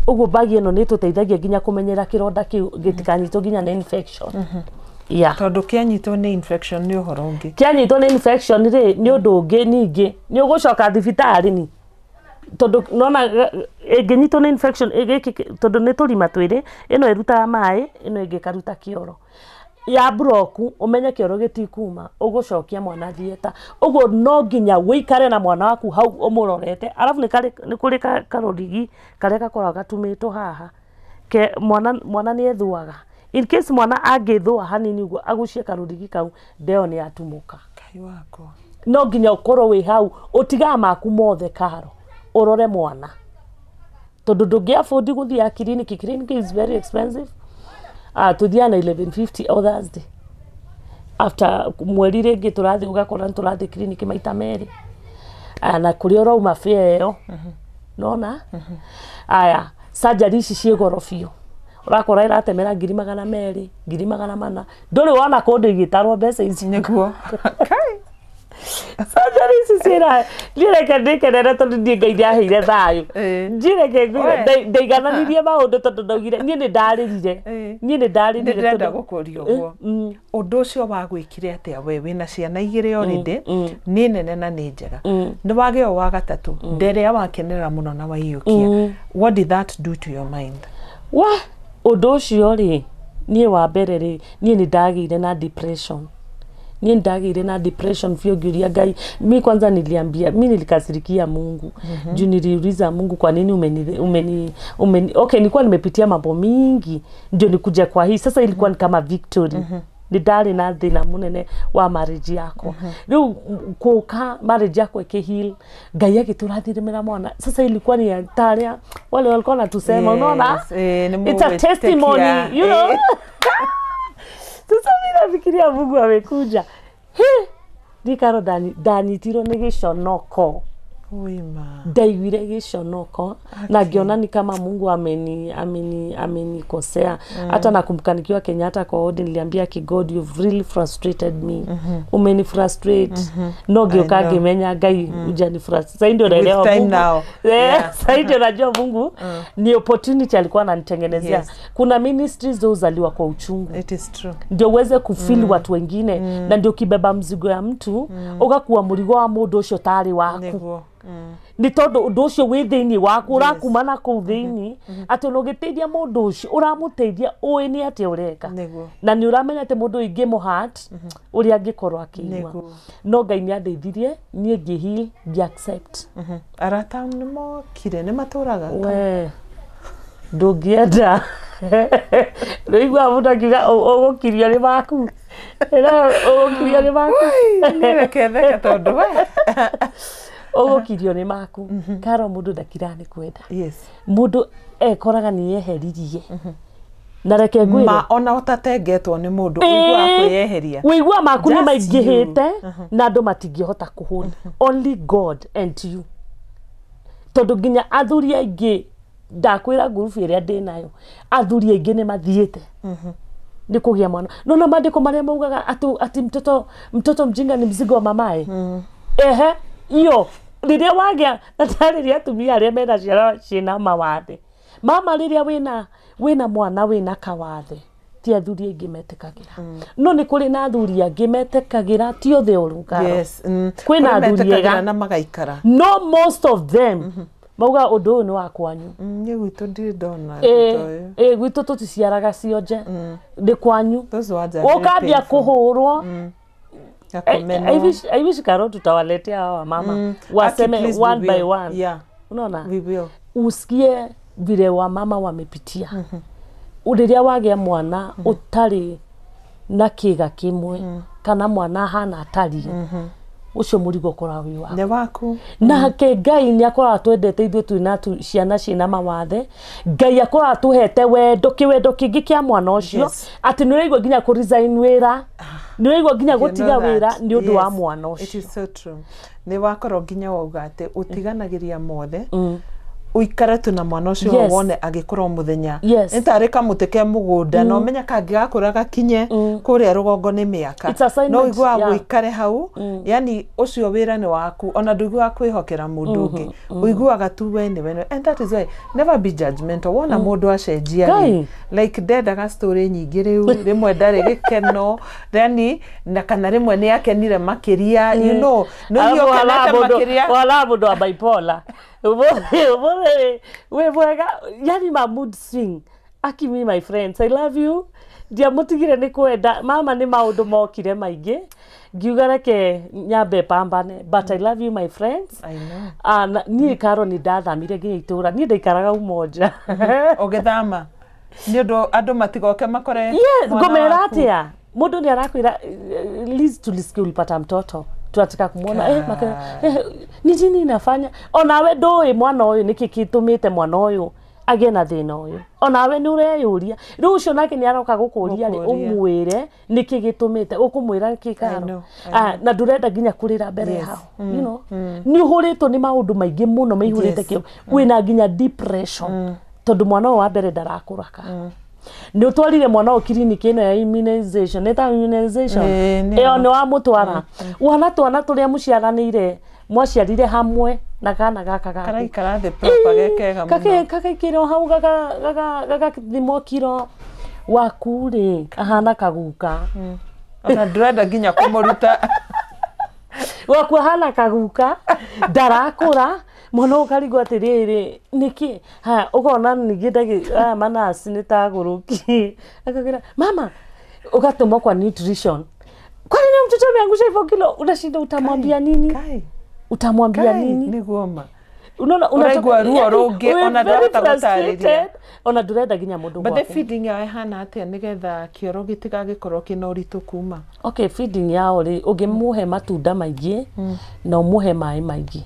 Ũguo bagi ĩno nĩ ĩtũteithagia nginya kũmenyera kĩronda kĩu gĩtikanyitwo nginya nĩ infection, yeah. Tondũ kĩanyitwo nĩ infection nĩ ũhoro ũngĩ. Kĩanyitwo nĩ infection rĩ, nĩ ũndũ ũngĩ, ningĩ nĩ ũgũcoka thibitarĩ, ni tondũ nona ĩngĩnyitwo nĩ infection gĩkĩ, tondũ nĩ tũrima twĩrĩ, ĩno ĩrutaga maĩ, ĩno ĩngĩ ĩkaruta kĩoro ya buroku, ũmenye kĩoro gĩtikuma, ũgũcokia mwana theatre. Ũguo no nginya wĩikare na mwana waku hau ũmũrorete. Arabu nĩ kũrĩ karũrigi karĩa gakoragwo gatumĩtwo haha ke mwana nĩ ethuaga. In case mwana angĩthũa hanini ũguo agucie karũrigi kau, ndeo nĩ yatumũka. Kai wakwa. No nginya ũkorwo wĩ hau, ũtigaga maku mothe, Karo, ũrore mwana, tondũ ndũngĩ afford gũthiĩ clinic. Clinic is very expensive. Tuthiaga na 1150 o Thursday after mweri rĩngĩ tũrathiĩ, ũgakora nĩ tũrathiĩ clinic maita merĩ. Na kũrĩa ũrauma fare ĩyo nona aya surgery ici ciĩ goro biũ, ũrakora ĩratemera 200,000, 400,000. Ndũrĩ wona kũndũ igĩtarwo mbeca ici. Nĩguo. Kai. Surgery ici ciĩra niĩ reke ndĩkenere, tondũ niĩ Ngai nĩaheire thayũ. Njireke ngwĩre, We. Ndaigananirie maũndũ, tondũ ndaugire niĩ nĩ ndarĩrire. Niĩ nĩ ndarĩrire. Nĩ ndĩrenda Tondũ gũkũria ũguo, ũndũ ũcio wagwĩkire atĩa we wĩna ciana igĩrĩ already, nĩ nene na nĩ njega, nĩ wagĩa wa gatatũ, nderĩa wakenerera mũno na waiyũkia, what did that do to your mind? Wa ũndũ ũcio rĩ, niĩ wa mbere rĩ, niĩ nĩ ndagĩire na depression. Niĩ ndagĩire na depression biũ, ngĩũria Ngai. Mi kwanza niliambia, mi nilikasirikia Mungu juu niliuliza Mungu, kwa nini umeni okay, nilikuwa nimepitia mambo mingi ndio nikuja kwa hii. Sasa ilikuwa ni kama victory. Nĩ ndarĩ na thĩna mũnene wa marriage yakwa, rĩu kũka marriage yakwa ĩkĩheal, Ngai agĩtũrathimĩra mwana. Sasa ilikuwa ni tarĩa wale walikuwa wanatusema, unaona? Yes, nĩ It's a mũgwĩtĩkia. testimony. Sasa mi nafikiria Mungu amekuja. He ndikaro ndanyitirwo nĩ gĩconoko. Uima. Ndaiguire gĩconoko na ngĩona ni kama Mungu amenikosea. Hata nakumbuka nikiwa Kenyatta kwa wodi niliambia ki God, you've really frustrated me, umeni frustrate. No ngĩũka I know. ngĩmenya Ngai hujani frustrate. Sasa ndio naelewa With time Mungu. now. Sasa ndio najua Mungu ni opportunity alikuwa ananitengenezea. Kuna ministries zilizaliwa kwa uchungu It is true. ndio uweze kufeel watu wengine, na ndio ukibeba mzigo ya mtu ugakuwa mũrigo wa mũndũ ũcio tarĩ waku. Nĩguo. Nĩ tondũ ũndũ ũcio wĩ thĩinĩ waku, ũrakuma na kũu thĩinĩ, atĩ ona ũgĩteithia mũndũ ũcio ũramũteithia ũĩ nĩ atĩa ũreka. Nĩguo. Na nĩ ũramenya atĩ mũndũ ũyũ ingĩmũ-hurt ũrĩa angĩkorwo akĩigua. Nĩguo. No Ngai nĩ andeithirie niĩ ngĩ-heal, ngĩ-accept. Arata nĩ mokire, nĩ matũraga? We ndũngĩenda rĩigua mũndũ akiuga ũgũkirio nĩ maku. Ĩra, ũgũkirio nĩ maku. Nĩ reke theke tondũ we Ũgũkirio nĩ maku karo, mũndũ ndakiraga nĩ kwenda. Mũndũ ekoraga nĩ yeheririe, na reke ngwĩre, Ma ona ũtatengetwo nĩ mũndũ, ũiguaga kwĩyeheria. Wĩigua maku nĩ Just maingĩhĩte na andũ matingĩhota kũhũna, only God and you, tondũ nginya athuri aingĩ, ndakwĩra ngurubu ĩrĩa ndĩ nayo, athuri aingĩ nĩ mathiĩte nĩ kũgĩa mwana. Nona maandĩko marĩa maugaga atĩ mtoto mjinga ni mzigo wa mamae. Ehe, iyo rĩrĩa wagĩa na tarĩria atumia arĩa mena ciana ciĩna mawathe, mama, rĩrĩa wĩna mwana wĩna kawathe, ti athuri aingĩ metĩkagĩra, no nĩ kũrĩ na athuri angĩ metĩkagĩra, ti othe ũru, Karo. Kwĩna Kũrĩ athuri metĩkagĩra ega. Na magaikara. No most of them mauga ũndũ ũyũ nĩ wa kwanyu. Niĩ gwitũ ndirĩ ndona ũndũ ta ũyũ. Ĩ gwitũ tũticiaraga cionje, nĩ kwanyu. Those words are very Ũkambia painful. kũhũrwo. Na I kũmenwo. wish, I wish Karo tutawaletea hawa mama waseme Aki, please, we one by will. one. Yeah, Unaona, we will. usikie vile wamama wamepitia rĩrĩa wagĩa mwana ũtarĩ na kĩga kĩmwe kana mwana ahana atariĩ, ũcio mũrigo ũkoragwo wĩ waku. Nĩ waku. Nake Ngai nĩ akoragwo twendete ithuĩ twĩna ciana ciĩna mawathe. Ngai akoragwo atũhete wendo, kĩwendo kĩngĩ kĩa mwana ũcio, atĩ nĩ ũraigua nginya kũ resign wĩra, nĩ ũraigua nginya You know gũtiga wĩra that. nĩ ũndũ wa Yes, mwana it ũcio. is so true. Nĩ wakorwo nginya wauga atĩ ũtiganagĩria mothe, ũikare tu na mwana ũcio, wone agĩkũra o mũthenya. Nĩ tarĩ kamũtĩ ke mũgũnda, na ũmenya kangĩgakũra gakinye kũrĩa rũgongo nĩ mĩaka. It's assignment, No ũiguaga gũikare hau, yani ũcio wĩra nĩ waku, ona ndũiguaga kwĩhokera mũndũ ũngĩ, ũiguaga tu we nĩ we. And that is why never be judgmental wona mũndũ acenjia rĩ. Ngai. Like ndendaga story nyingĩ rĩu, rĩmwe ndarĩ gĩkeno, yani na kana rĩmwe nĩ akenire makĩria, nĩ Alafu ũkenete makĩria. Wala mũndũ wa bipolar ũmũthĩ wĩ mwega, yani ma mood swing. Aki me, my friends, I love you. Ndiamũtigire nĩ kwenda mama, nĩ maũndũ mokire maingĩ, ngiuga reke nyambe pambane, but I love you, my friends. I know. Ah, niĩ Karo nĩ ndathamire nginya itũra, niĩ ndaikaraga Umoja. Ũgĩthama nĩ ũndũ andũ matigoke makore mwana Ngũmera waku. atĩa? Mũndũ nĩ arakwĩra, "Liz, tulisikia ulipata mtoto, tunataka kumwona." Maka, ni nini inafanya? Onawe ndũĩ mwana ũyũ nĩkĩ gĩtũmĩte mwana ũyũ agĩe na thĩna ũyũ, onawe nĩ ũreyũria. Rĩu ũcio nake nĩ aroka gũkũria rĩ, Gũkũria. ũmwĩre nĩkĩ gĩtũmĩte, ũkũmwĩra nĩkĩ, I Karo? know, I Ah, na ndũrenda nginya kũrĩra mbere yao, nĩ ũhũrĩtwo nĩ maũndũ maingĩ mũno maihũrĩte kĩo, wĩna nginya depression tondũ mwana ũyũ wa mbere ndarakũraka. Nĩ ũtwarire mwana ũyũ kiriniki ĩno ya immunization, nĩ ta immunization. Ĩĩ, nĩyo. Ĩyo nĩ wamũtwara, wana twana tũrĩa mũciaranĩire, mwaciarire hamwe na kana gaka gaku. Karaikara thĩ proper gekega mũno. Kagaikĩrwo hau gagathimwo kiro, waku rĩ ahana kaguka. Ona ndũrenda nginya kũmũruta. Waku ahana kaguka, ndarakũra. Mwana ũyũ ũkarigwo atĩrĩrĩ, nĩkĩ? Haya, ũkona ningĩ ndagĩ aya manasi nĩ tagũrũki, akagĩra mama, ũgatũmwo kwa nutrition, kwani ni mtoto ameangusha hivyo kilo? Unashinda utamwambia nini? Kai, Utamwambia kai, nini? Nĩguo ma. Unaona Ũraigua ruo yani, rũngĩ, we're ona very ndũrahota gũtarĩria. frustrated. Ona ndũrenda nginya mũndũ But the gwaku. feeding yao ĩhana atĩa nĩgetha kĩoro gĩtigagĩkorwo kĩna ũritũ kuma? Okay, feeding yao rĩ, ũngĩmũhe matunda maingĩ na ũmũhe maĩ maingĩ.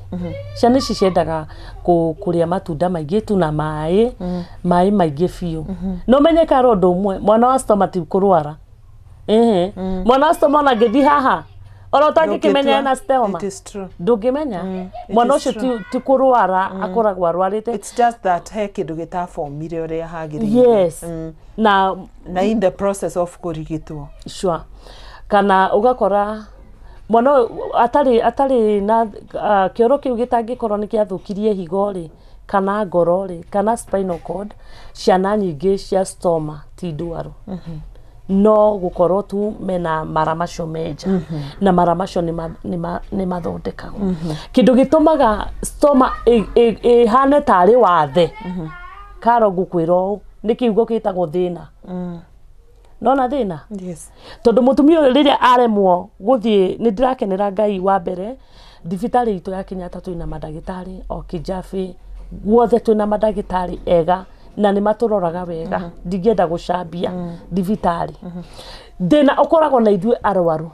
Ciana ici ciendaga kũrĩa matunda maingĩ tu na maĩ maingĩ biũ. Na ũmenye karo ũndũ ũmwe, mwana wa stoma ti kũrwara. Ehe, mwana wa stoma ona angĩthiĩ haha ona ũtangĩkĩmenya Ndũngĩtua. ena stoma. It is true. Ndũngĩmenya It mwana is ũcio ti kũrwara akoragwo arwarĩte. It's just that he kĩndũ gĩtabomire ũrĩa hagĩrĩire. Yes, na Na in the process of kũrigitwo. Sure. Kana ũgakora mwana ũyũ atarĩ na kĩoro kĩu gĩtangĩkorwo nĩ kĩathũkirie higo rĩ, kana ngoro rĩ, kana spinal cord. Ciana nyingĩ cia stoma ti ndwaru. No gũkorwo tu mena mara macio menja na mara macio nĩ mathondekagwo. Kĩndũ gĩtũmaga stoma ĩhane tarĩ wathe, Karo, ngũkwĩra ũũ, nĩ kiugo gĩtagwo thĩna. Nona thĩna? Yes. Tondũ mũtumia ũyũ rĩrĩa aremwo gũthiĩ, nĩ ndĩrakenera Ngai wa mbere, thibitarĩ itũ ya Kenyatta twĩna mandagĩtarĩ, o Kijabe guothe twĩna mandagĩtarĩ ega na nĩ matũroraga wega. Ndingĩenda gũcambia thibitarĩ. Thĩna ũkoragwo na ithuĩ arwaru,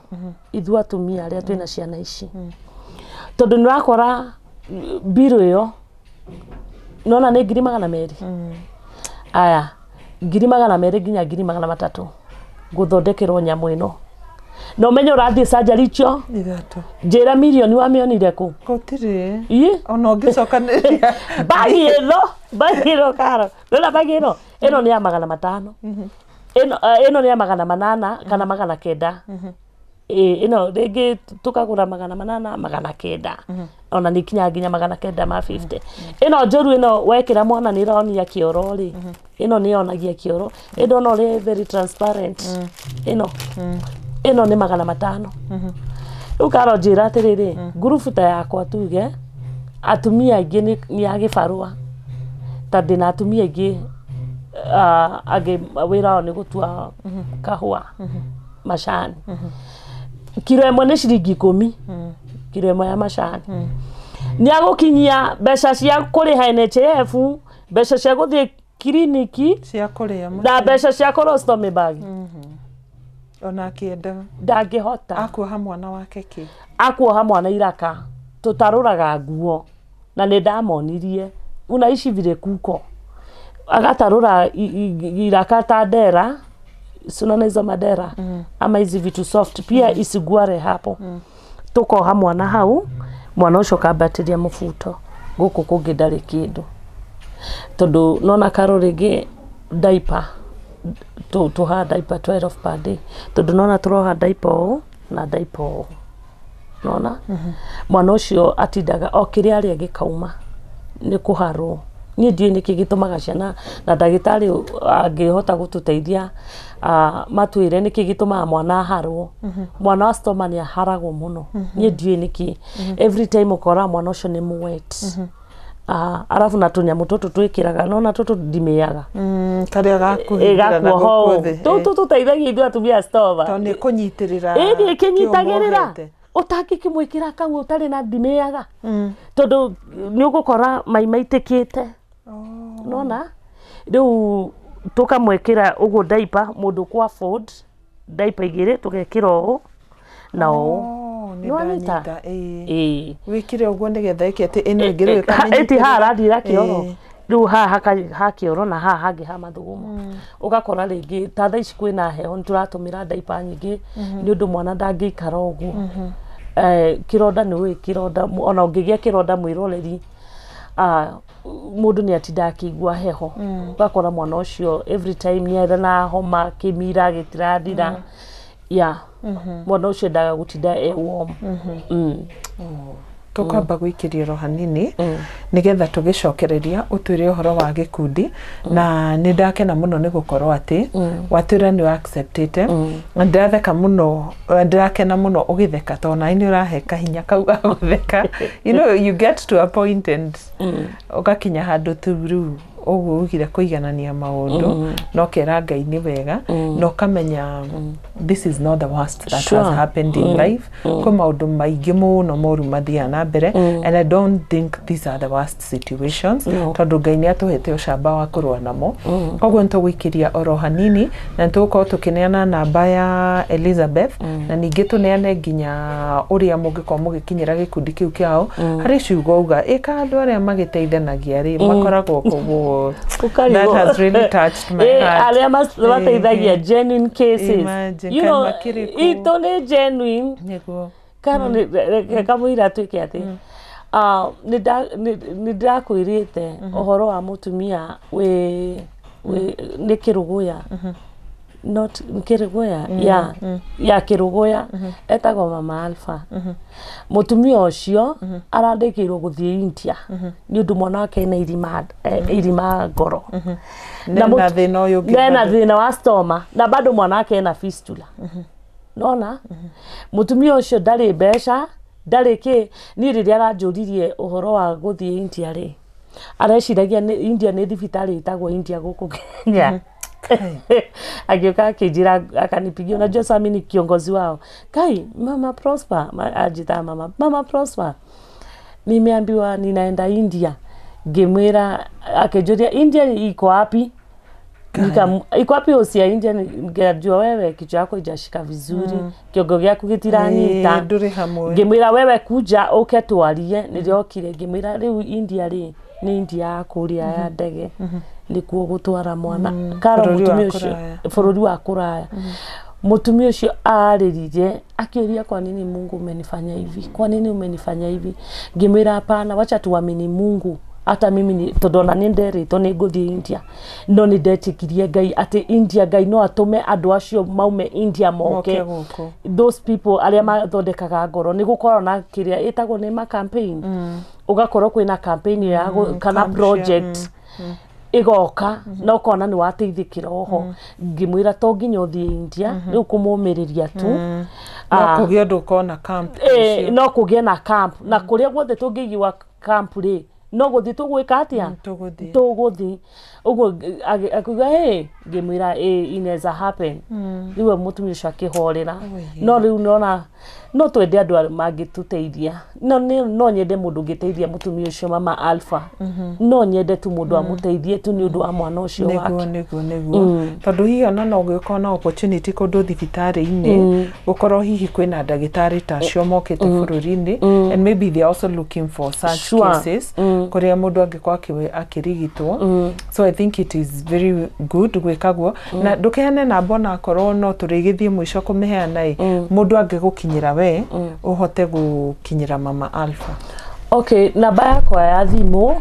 ithuĩ atumia arĩa twĩna ciana ici, tondũ nĩ ũrakora mbirũ ĩyo nona nĩ 200,000, aya 200,000 nginya 300,000 gũthondekerwo nyamũ ĩno, na ũmenye ũrathiĩ surgery icio 3. Njĩra mirioni wamĩonire kũ? Gũtirĩ. Ĩ? Ona ũngĩcokanĩrĩria. Bagi ĩno, bagi ĩno, Karo, ndona bagi ĩno, ĩno nĩ ya 500, ĩno ĩno nĩ ya 800 kana 900. Ĩ, ĩno rĩngĩ tũkagũra 800, 900, ona nĩ ikinyaga nginya 950. Ĩno njũru ĩno wekĩra mwana nĩ ĩronia kĩoro rĩ, ĩno nĩ yonagia kĩoro, ĩno no rĩ very transparent. Ĩno nĩ 500. Rĩu Karo, njĩra atĩrĩrĩ, ngurubu ta yakwa, tuge atumia aingĩ nĩ a gĩbarũa, ta ndĩna atumia aingĩ, angĩ wĩra wao nĩ gũtua kahũa, macani. Kiro 1 nĩ ciringi 10, kiro 1 ya macani. Nĩ agũkinyia mbeca cia kũrĩha NHIF, mbeca cia gũthiĩ kiriniki, cia kũrĩa, na mbeca cia colostomy bag? Ona akĩenda? Ndangĩhota. Akuoha mwana wake kĩ? Akuoha mwana iraka tũtarũraga nguo, na nĩ ndamonirie unaishi vile kuko agatarũra iraka ta ndera. Si unaona hizo madera ama hizi vitu soft pia isiguare hapo? Tukoha mwana hau, mwana ũcio ũkambatĩria mũbuto gũkũ kũngĩ ndarĩ kĩndũ, tondũ nona Karo, rĩngĩ diaper tũhaga diaper 12 per day, tondũ nona tũroha diaper ũũ na diaper ũũ, nona mwana ũcio atindaga o kĩrĩa arĩa gĩkauma nĩ kũharwo. Niĩ ndiũĩ nĩkĩ gĩtũmaga ciana, na ndagĩtarĩ angĩhota gũtũteithia, matwĩre nĩkĩ gĩtũmaga mwana aharwo. Mwana wa stoma nĩ aharagwo mũno. Niĩ ndiũĩ nĩkĩ every time ũkora mwana ũcio nĩ mwet. Arabu na tũnyamũ tũtũ twĩkĩraga, nona tũtũ ndimĩaga. Karĩa gakũhingĩra na gakuoho gũkũ thĩ. Tũtũ tũteithagia ithuĩ atumia a stoma. Tondũ nĩ kũnyitĩrĩra. Ĩ, nĩ ĩkĩnyitagĩrĩra. Kĩo. Ũtangĩkĩmwĩkĩra kau ũtarĩ na ndimĩaga, tondũ nĩ ũgũkora mai maitĩkĩte. Nona rĩu tũkamwĩkĩra ũguo diaper, mũndũ kwa afford diaper igĩrĩ, tũgekĩra ũũ na ũũ. Oh, nĩ Nĩwanyita? ndanyita, ĩĩ. Ĩĩ. Wĩkĩre ũguo nĩgetha ĩke atĩ ĩno ĩngĩ rĩu ĩti haha rathira kĩoro. Ĩĩ. Rĩu haha ha kĩoro na haha hangĩ ha mathugumo. Ũgakora rĩngĩ ta thaa ici kwĩna heho, nĩ tũratũmĩra diaper nyingĩ nĩ ũndũ mwana ndangĩikara ũguo. Kĩronda nĩ ũĩ kĩronda, ona ũngĩgĩa kĩronda, mwĩroreri, mũndũ nĩ atindaga akĩigua heho. Ũgakora mwana ũcio every time nĩ arĩ na homa, kĩmira gĩtirathira, ya mwana ũcio endaga gũtinda e warm. Tũkwamba gwĩkĩria oro hanini nĩgetha tũgĩcokereria ũtwĩre ũhoro wa gĩkundi, na nĩ ndakena mũno nĩ gũkorwo atĩ watwĩra nĩ acceptĩte. Na ndĩratheka mũno, ndĩrakena mũno ũgĩtheka, tondũ nawe nĩ ũrahe kahinya kau ga gũtheka. You know, you get to a point and ũgakinya handũ tu rĩu ũguo ugire kũiganania maũndũ, na ũkera Ngai nĩ wega, na ũkamenya this is not the worst that has happened in life. Kwĩ maũndũ maingĩ mũno moru mathiaga na mbere, and I don't think these are the worst situations. No. Tondũ Ngai nĩ atũhete ũcamba wa kũrũa namo. Koguo nĩ tũgũikĩria oro hanini na nĩ tũgũkorwo tũkĩneana namba ya Elizabeth, na ningĩ tũneane nginya ũrĩa mũngĩkorwo mũgĩkinyĩra gĩkundi kĩu kĩao. Harĩ ciugo uga ĩka andũ arĩa magĩteithanagia rĩ makoragwo koguo. Ũkarigwo. That has really touched my heart. Arĩa mateithagia genuine cases. Imagine, You know, kaĩ makĩrĩ kũ? Itũ nĩ genuine. Nĩguo. Karo, reke kamũira tuĩke atĩ nĩ ndĩrakwĩrĩte ũhoro wa mũtumia wĩ nĩ kĩrũgũya. Not Kĩrũgũya, ya Kĩrũgũya, etagwo Mama Alpha. Mũtumia ũcio arandĩkĩirwo gũthiĩ India nĩ ũndũ mwana wake ena irima, irima ngoro. Na thĩna ũyũ ũngĩ Nena bado. Thĩna wa stoma na bado mwana wake ena fistula. Nona mũtumia ũcio ndarĩ mbeca, ndarĩ kĩ. Niĩ rĩrĩa aranjũririe ũhoro wa gũthiĩ India rĩ, areciragia nĩ India nĩ thibitarĩ ĩtagwo India gũkũ Kenya. Agĩũka akĩnjĩra, akanipigia, unajua sasa mimi ni kiongozi wao. Kai, Mama Prosper, anjĩtaga mama Prosper, nimeambiwa ninaenda India. Ngĩmwĩra, akĩnjũria India iko wapi? Iko wapi hosi ya India? Nikajua wewe kichwa yako ijashika vizuri, kiongo gĩaku gĩtiranyita. Ĩĩ, ndũrĩ hamwe. Ngĩmwĩra wewe kuja ũke twarie. Nĩrĩokire, ngĩmwĩra rĩu India rĩ nĩ India ya kũrĩa ya ndege nĩkuo gũtwara mwana karo. Bũrũri wa Mũtumia ũcio kũraya. Bũrũri wa kũraya. Mũtumia ũcio arĩrire akĩũria, "Kwa nini Mungu umenifanya hivi? Kwa nini umenifanya hivi?" Ngĩmwĩra hapana, wacha tuamini Mungu. Hata mimi ni tondũ ona nĩ nderĩtwo nĩ ngũthiĩ India, no nĩ ndetĩkirie Ngai atĩ India Ngai no atũme andũ acio maume India moke Moke gũkũ. Those people arĩa mathondekaga ngoro, nĩ gũkorwo na kĩrĩa ĩtagwo nĩ ma campaign, ũgakorwo kwĩna campaign ya kana camp cia- project ĩgoka na ũkona nĩ wateithĩkĩra oho. Ngĩmwĩra to nginya ũthiĩ India, rĩu kũmũmĩrĩria tu. No kũgĩa ũndũ ũkona camp icio. No kũgĩe na camp na kũrĩa guothe tũngĩigua camp rĩ, no gũthiĩ tũgwĩka atĩa? Tũgũthiĩ. Tũgũthiĩ ũguo. Akiuga hey, ngĩmwĩra inaweza happen. Rĩu we mũtumia ũcio akĩhorera. No rĩu nona no twende andũ mangĩtũteithia, no no nyende mũndũ ũngĩteithia mũtumia ũcio Mama Alpha. No nyende tu mũndũ amũteithie tu nĩ ũndũ wa mwana ũcio wake. Nĩguo, tondũ hihi ona no ũgĩkorwo na opportunity kũndũ thibitarĩ-inĩ, gũkorwo hihi kwĩna ndagĩtarĩ ta acio mokĩte bũrũri-inĩ, and maybe they are also looking for such cases kũrĩa mũndũ angĩkorwo akĩrigitwo. So I think it is very good gwĩka guo, na ndũkĩheane namba onakorwo no tũrĩgĩthiĩ mũico kũmĩheana ĩ, mũndũ angĩgũkinyĩra we ũhote gũkinyĩra Mama Alpha. Okay, namba yakwa ya thimũ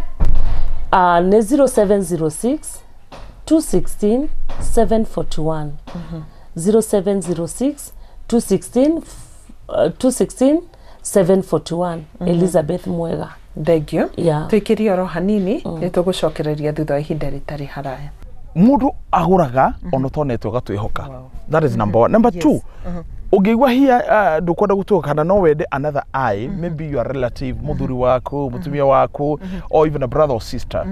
nĩ 0706 216 741, 0706 216 216 741, Elizabeth Mwega. Thengio. Yeah. Tũikĩrie oro hanini, nĩ tũgũcokereria thutha wa ihinda rĩtarĩ haraya. Mundu aguraga ona ũtonete ũgatwĩhoka. That is number one. Number two, ũngĩigua hia ndũkwenda gũtuĩka kana no wende another eye, maybe your relative, mũthuri waku, mũtumia waku, or even a brother or sister,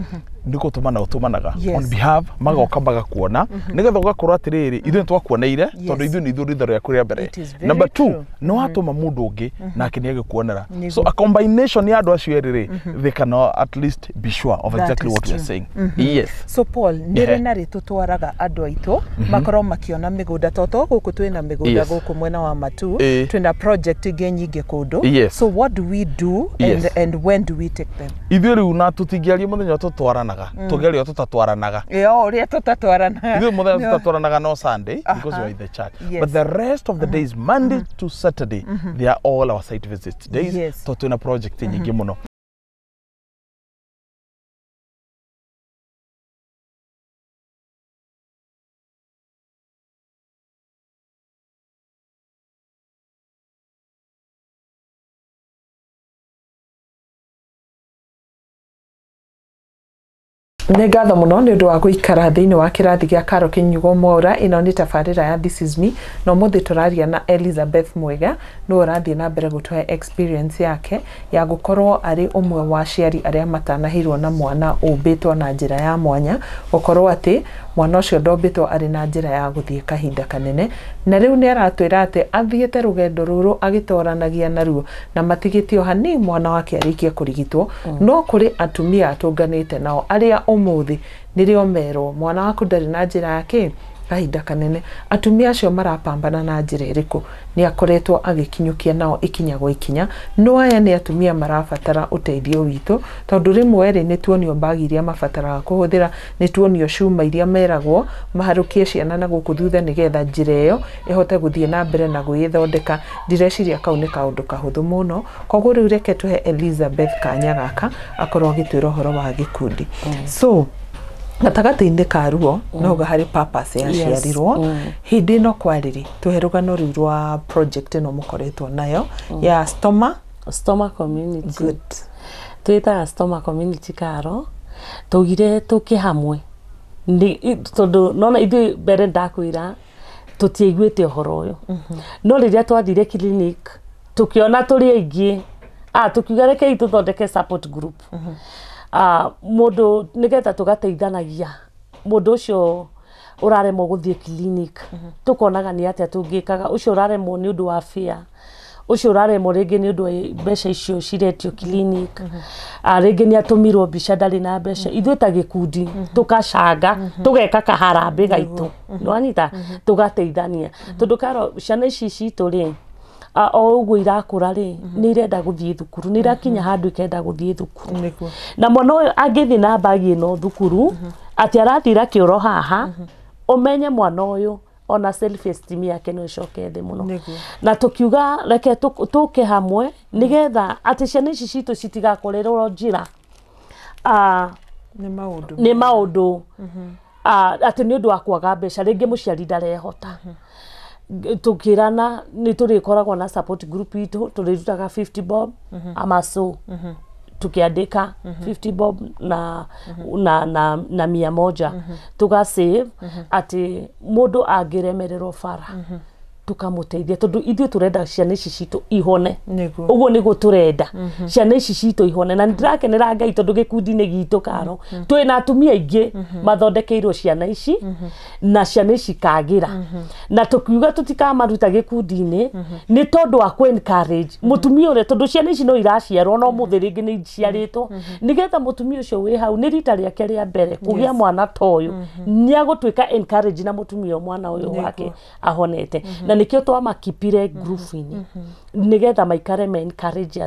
nĩ gũtũmana ũtũmanaga on behalf, magoka magakuona nĩgetha ũgakorwo atĩrĩrĩ, ithuĩ nĩ twakuoneire tondũ ithuĩ nĩ ithuĩ ritho rĩaku rĩa mbere. It is very Number two, true. nĩ watũma mũndũ ũngĩ nake nĩ agĩkuonera. So a combination ya andũ acio erĩ rĩ, they can at least be sure of That exactly is what we are true. saying, yes. So Paul, nĩ rĩ na rĩ tũtwaraga andũ aitũ makorwo makĩona mĩgũnda to gũkũ twĩna mĩgũnda gũkũ mwena wa Matu, twĩna project ingĩ nyingĩ kũndũ? So what do we do and, and when do we take them? Ithuĩ rĩu na tũtingĩaria mũthenya tũtwaranaga, tũngĩaria tũtatwaranaga. Ĩo ũrĩa tũtatwarana. Ithuĩ mũthenya tũtatwaranaga no Sunday, because we are in the church, but the rest of the days, Monday to Saturday, they are all our site visits days, tondũ twĩna project nyingĩ mũno. Nĩ ngatho mũno nĩ ũndũ wa gũikara thĩinĩ wa kĩrathi gĩa Karo Kĩnyugo Mwaura. Ĩno nĩ tabarĩra ya This Is Me, na ũmũthĩ tũraria na Elizabeth Mwega, nĩwe ũrathiĩ na mbere gũtũhe experience yake ya gũkorwo arĩ ũmwe wa aciari arĩa matanahĩirwo na mwana ũmbĩtwo na njĩra ya mwanya, gũkorwo atĩ mwana ũcio ndombĩtwo arĩ na njĩra ya gũthiĩ kahinda kanene. Na rĩu nĩ aratwĩra atĩ athiĩte rũgendo rũrũ agĩtoranagia naruo na matigĩtio hanini mwana wake arĩkie kũrigitwo. No kũrĩ atumia atũnganĩte nao arĩa ũmũthĩ nĩrĩo merwo mwana waku ndarĩ na njĩra ya kahinda kanene. Atumia acio marapambana na njĩra ĩrĩkũ? Nĩ akoretwo agĩkinyũkia nao ikinya gwa ikinya. No aya nĩ atumia marabatara ũteithio witũ, tondũ rĩmwe rĩ, nĩ tuonio mbagi iria mabataraga kũhũthĩra, nĩ tuonio cuma iria meragwo maharũkie ciana na gũkũ thutha nĩgetha njĩra ĩyo ĩhote gũthiĩ na mbere na gwĩthondeka. Ndireciria kau nĩ kaũndũ kahũthũ mũno. Koguo rĩu reke tũhe Elizabeth kanya gaka akorwo agĩtwĩra ũhoro wa gĩkundi. So Gatagatĩ-inĩ ka ruo no uga harĩ purpose yaciarirwo. Hĩndĩ ĩno kwarĩrĩ tũhe rũgano rũu rwa project ĩno mũkoretwo nayo ya stoma. Stoma community. Good. Twĩtaga stoma community karo tugire tũke hamwe tondũ nona ithuĩ mbere ndakwĩra tũtiaiguĩte ũhoro ũyũ. No rĩrĩa twathire clinic tũkĩona tũrĩ aingĩ, tũkiuga rekei tũthondeke support group. Mũndũ nĩgetha tũgateithanagia mũndũ ũcio ũraremwo gũthiĩ clinic, tũkonaga nĩ atĩa tũngĩkaga, ũcio ũraremwo nĩ ũndũ wa fare, ũcio ũraremwo rĩngĩ nĩ ũndũ wa mbeca icio ciretio clinic, rĩngĩ nĩ atũmirwo mbica ndarĩ na mbeca. Ithuĩ ta gĩkundi tũkacanga tũgeka kaharambĩ gaitũ, nĩwanyita, tũgateithania tondũ karo ciana ici citũ rĩ, o ũguo irakũra rĩ, nĩ irenda gũthiĩ thukuru, nĩ irakinya handũ ikenda gũthiĩ thukuru. Na mwana ũyũ angĩthiĩ na mbagi ĩno thukuru atĩ arathira kĩoro haha, ũmenye mwana ũyũ ona self esteem yake no ĩcoke thĩ mũno. Na tũkiuga reke tũke hamwe nĩgetha atĩ ciana ici citũ citigakorerwo njĩra nĩ maũndũ atĩ nĩ ũndũ wa kwaga mbeca, rĩngĩ mũciari ndarehota. Tukirana nĩ tũrĩkoragwo na support group itũ, tũrĩrutaga 50 bob ama so tukiandika 50 bob na na na na 100 tuga save atĩ mũndũ angĩremererwo bara tukamũteithia tondũ ithuĩ tũrenda ciana ici citũ ihone. Ũguo nĩguo tũrenda ciana ici citũ ihone. Na nĩndĩrakenera Ngai tondũ gĩkundi-inĩ gitũ karo twĩna atumia aingĩ mathondekeirwo ciana ici na ciana ici kagĩra. Na tũkiuga tũtikamaruta gĩkundi-inĩ nĩ tondũ wa kũ encourage mũtumia ũrĩa, tondũ ciana ici no iraciarwo no mũthĩ rĩngĩ nĩ iciarĩtwo, nĩgetha mũtumia ũcio wĩ hau nĩ rita rĩake rĩa mbere kũgĩa mwana ta ũyũ, nĩ agũtuĩka encourage na mũtumia mwana ũyũ wake ahonete. Na nĩkĩo twamakipire group-inĩ nĩgetha maikare me encourage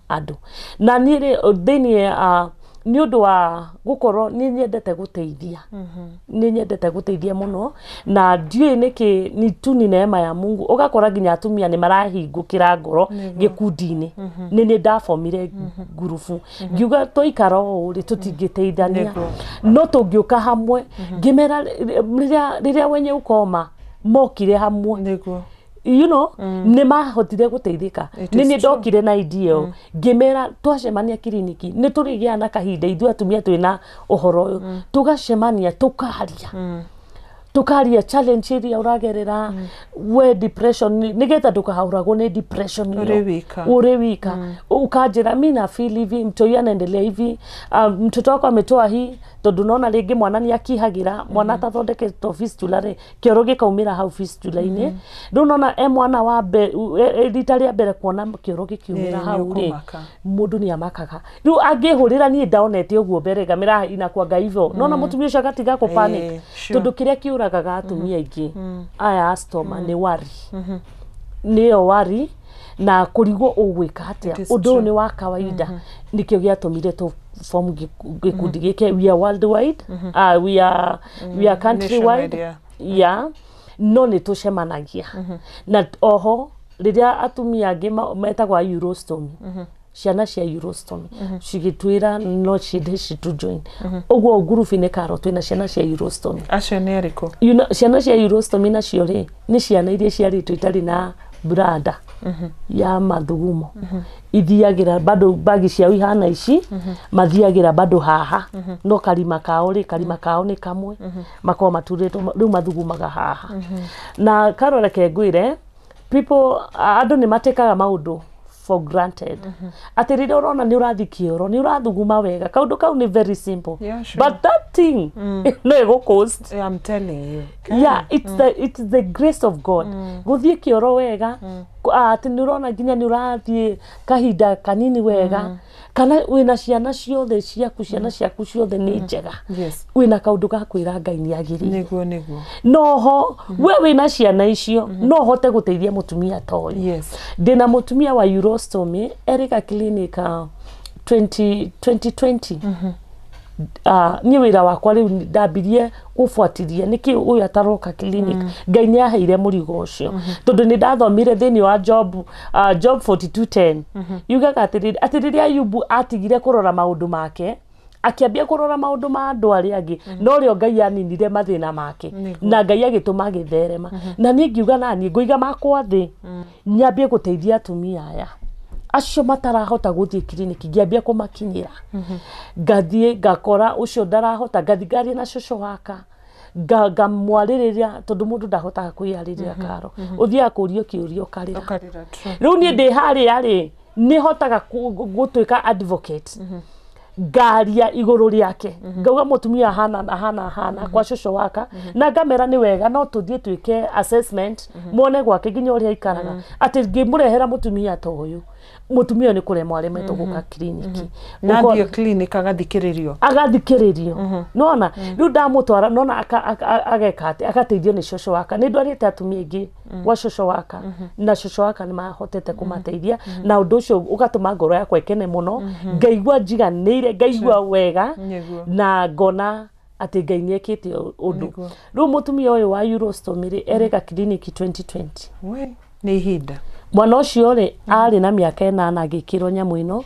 andũ. Na niĩ thĩinĩ nĩ ũndũ wa gũkorwo nĩ nyendete gũteithia, nĩ nyendete gũteithia mũno, na ndiũĩ nĩkĩ ni tu ni neema ya Mungu ũgakora nginya atumia nĩ marahingũkĩra ngoro gĩkundi-inĩ. Nĩ nĩ ndabomire ngurubu ngiuga twaikara ũũ rĩ tũtingĩteithania, no tũngĩũka hamwe. Ngĩmera rĩrĩa wenye ũkoma mokire hamwe, you know, nĩ mahotire gũteithĩka. Nĩ nĩ ndokire na idea ĩyo ngĩmera twacemania kiriniki nĩ tũrĩgĩa na kahinda ithuĩ atumia twĩna ũhoro ũyũ, tũgacemania tũkaria tukaria challenge iria ũragerera we depression, nĩgetha ndũkahũragwo nĩ depression ũrĩ wika. Ukanjĩra mi na feel hivi, mtoi anaendelea hivi, mtoto wako ametoa hii, tondũ nona rĩngĩ mwana nĩ akihagĩra, mwana atathondeketwo fistula rĩ, kĩoro gĩkaumĩra hau fistula-inĩ. Rĩu nona e mwana wa rita rĩa mbere kuona kĩoro gĩkiumĩra hau rĩ, mũndũ nĩ amakaga. Rĩu angĩhũrĩra niĩ ndaonete ũguo mbere ngamĩra inakuanga hivyo, nona mũtumia ũcio agatiga kũ panic, tondũ kĩrĩa kĩũragaga atumia aingĩ aya a stoma nĩ wari, nĩyo wari na kũrigwo ũgwĩka atĩa. Ũndũ ũyũ nĩ wa kawaida, nĩkĩo gĩatũmire tũ form gĩkundi gĩkĩ. We are worldwide, we are countrywide, yeah, no nĩ tũcemanagia. Na oho rĩrĩa atumia angĩ metagwo urostomy, ciana cia urostomy cigĩtwĩra no ciende citũ join ũguo ngurubu-inĩ karo twĩna ciana cia urostomy. Acio nĩ arĩkũ? Ciana cia urostomy nacio rĩ nĩ ciana iria ciarĩtwo itarĩ na brada ya mathugumo, ithiagĩra bado bagi ciao ihana ici, mathiagĩra bado haha, no karima kao rĩ, karima kao nĩ kamwe makoragwo maturĩtwo, rĩu mathugumaga haha. Na karo reke ngwĩre people, andũ nĩ matekaga maũndũ for granted. Atĩ rĩrĩa ũrona nĩ ũrathiĩ kĩoro, nĩ ũrathuguma wega, kaũndũ kau nĩ very simple, but that thing no ĩgũ-cost. I'm telling you. Yeah, it's the grace of God. Gũthiĩ kĩoro wega, atĩ nĩ ũrona nginya nĩ ũrathiĩ kahinda kanini wega, kana wĩna ciana ciothe ciaku, ciana ciaku ciothe nĩ njega, wĩna kaũndũ ga kwĩra Ngai nĩ agĩrĩire. Nĩguo nĩguo. Noho we wĩna ciana icio no ũhote gũteithia mũtumia ta ũyũ. Ndĩna mũtumia wa urostomy erĩka clinic 2020. Niĩ wĩra wakwa rĩu ndambirie gũbuatiria nĩkĩ ũyũ ataroka clinic. Ngai nĩ aheire mũrigo ũcio tondũ nĩ ndathomire thĩinĩ wa Job, Job 42:10 yugaga atĩrĩrĩ, atĩ rĩrĩa Ayubu atigire kũrora maũndũ make Akĩambia kũrora maũndũ ma andũ arĩa angĩ, no rĩo Ngai aninire mathĩna make na Ngai agĩtũma agĩtherema. Na niĩ ngiuga naniĩ ngũiga makwa thĩ, nyambie gũteithia atumia aya acio matarahota gũthiĩ kiriniki. Ngĩambia kũmakinyĩra, ngathiĩ ngakora ũcio ndarahota, ngathiĩ ngaria na cũcũ waka, ngamwarĩrĩria, tondũ mũndũ ndahotaga kwĩyarĩrĩra karo, ũthiaga kũrio kĩũria ũkarĩra. Ũkarĩra, true. Rĩu niĩ ndĩ harĩa rĩ, nĩ hotaga gũtuĩka advocate, ngaria igũrũ rĩake, ngauga mũtumia ahana ahana ahana kwa cũcũ waka, na ngamera nĩ wega no tũthiĩ twĩke assessment, muone gwake nginya ũrĩa aikaraga, atĩ ngĩmũrehera mũtumia ta ũyũ, mũtumia ũyũ nĩ kũremwo aremetwo gũka kiriniki. Na athiĩ clinic agathikĩrĩrio. Agathikĩrĩrio, nona rĩu ndamũtwara, nona ageka atĩ agateithio nĩ cũcũ waka. Nĩ ndwarĩte atumia aingĩ gwa cũcũ waka, na cũcũ waka nĩ mahotete kũmateithia, na ũndũ ũcio ũgatũma ngoro yakwa ĩkene mũno, ngaigua njiganĩire, ngaigua wega na ngona atĩ Ngai nĩ ekĩte ũndũ. Rĩu mũtumia ũyũ wa urostomy rĩ, ereka kiriniki 2020. We, nĩ ihinda. Mwana ũcio rĩ, arĩ na mĩaka 8 agĩkĩrwo nyamũ ĩno.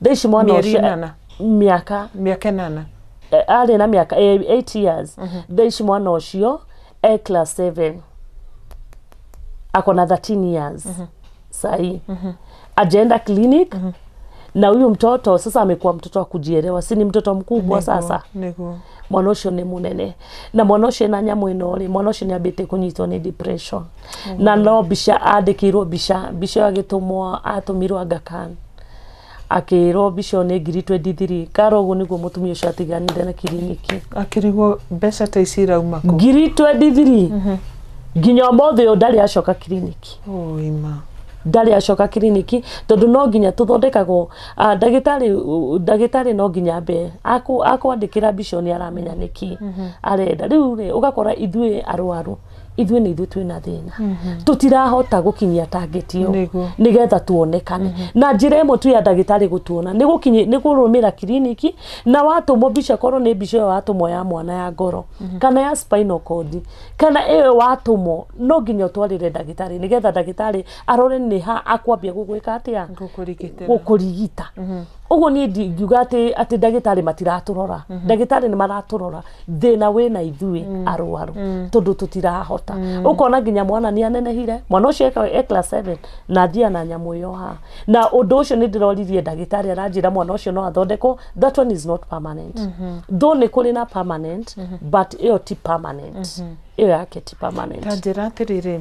Thaa ici mwana Mĩeri ũcio 8. Mĩaka Mĩaka 8. Arĩ na mĩaka 8 years. Thaa ici mwana ũcio e class 7, ako na 13 years sahi, ajaenda clinic. Na huyu mtoto sasa amekuwa mtoto wa kujielewa, si ni mtoto mkubwa sasa? Nĩguo. Mwana ũcio nĩ mũnene, na mwana ũcio ena nyamũ ĩno rĩ, mwana ũcio nĩ ambĩtie kũnyitwo nĩ depression. Na no mbica andĩkĩirwo mbica, mbica ĩyo agĩtũmwo, atũmirwo Aga Khan, akĩrwo mbica ĩyo nĩ ngiri 23 karo. Ũguo nĩguo mũtumia ũcio atiganire na kiriniki. Akĩrigwo mbeca ta ici irauma kũ. Ngiri 23. Nginya ũmũthĩ ũyũ ndarĩ acoka kiriniki. Ũima. Ndarĩ acoka kiriniki, tondũ no nginya tũthondekagwo, ndagĩtarĩ no nginya ambe akwandĩkĩra mbica ĩyo, nĩ aramenya nĩkĩ arenda. Rĩu rĩ, ũgakora ithuĩ arwaru, ithuĩ nĩ ithuĩ twĩna thĩna, tũtirahota gũkinyia target ĩyo nĩgetha tuonekane. Na njĩra ĩmwe tu ya ndagĩtarĩ gũtuona nĩ gũkinyi nĩ kũrũmĩra kiriniki, na watũmwo mbica, korwo nĩ mbica ĩyo watũmwo ya mwana ya ngoro kana ya spinal cord kana ĩyo watũmwo, no nginya ũtwarĩre ndagĩtarĩ nĩgetha ndagĩtarĩ arore nĩ ha akwambia gũgwĩka atĩa. Gũkũrigitĩra. Gũkũrigita. Ũguo niĩ ndingiuga atĩ ndagĩtarĩ matiratũrora. Ndagĩtarĩ nĩ maratũrora, thĩna wĩna ithuĩ arwaru, tondũ tũtirahota. Ũkona nginya mwana nĩ anenehire, mwana ũcio e class 7 na athiaga na nyamũ ĩyo haha. Na ũndũ ũcio nĩ ndĩroririe ndagĩtarĩ, aranjĩra mwana ũcio no athondekwo. That one is not permanent though, nĩ kũrĩ na permanent, but ĩyo ti permanent, ĩyo yake ti permanent. Ta njĩra atĩrĩrĩ,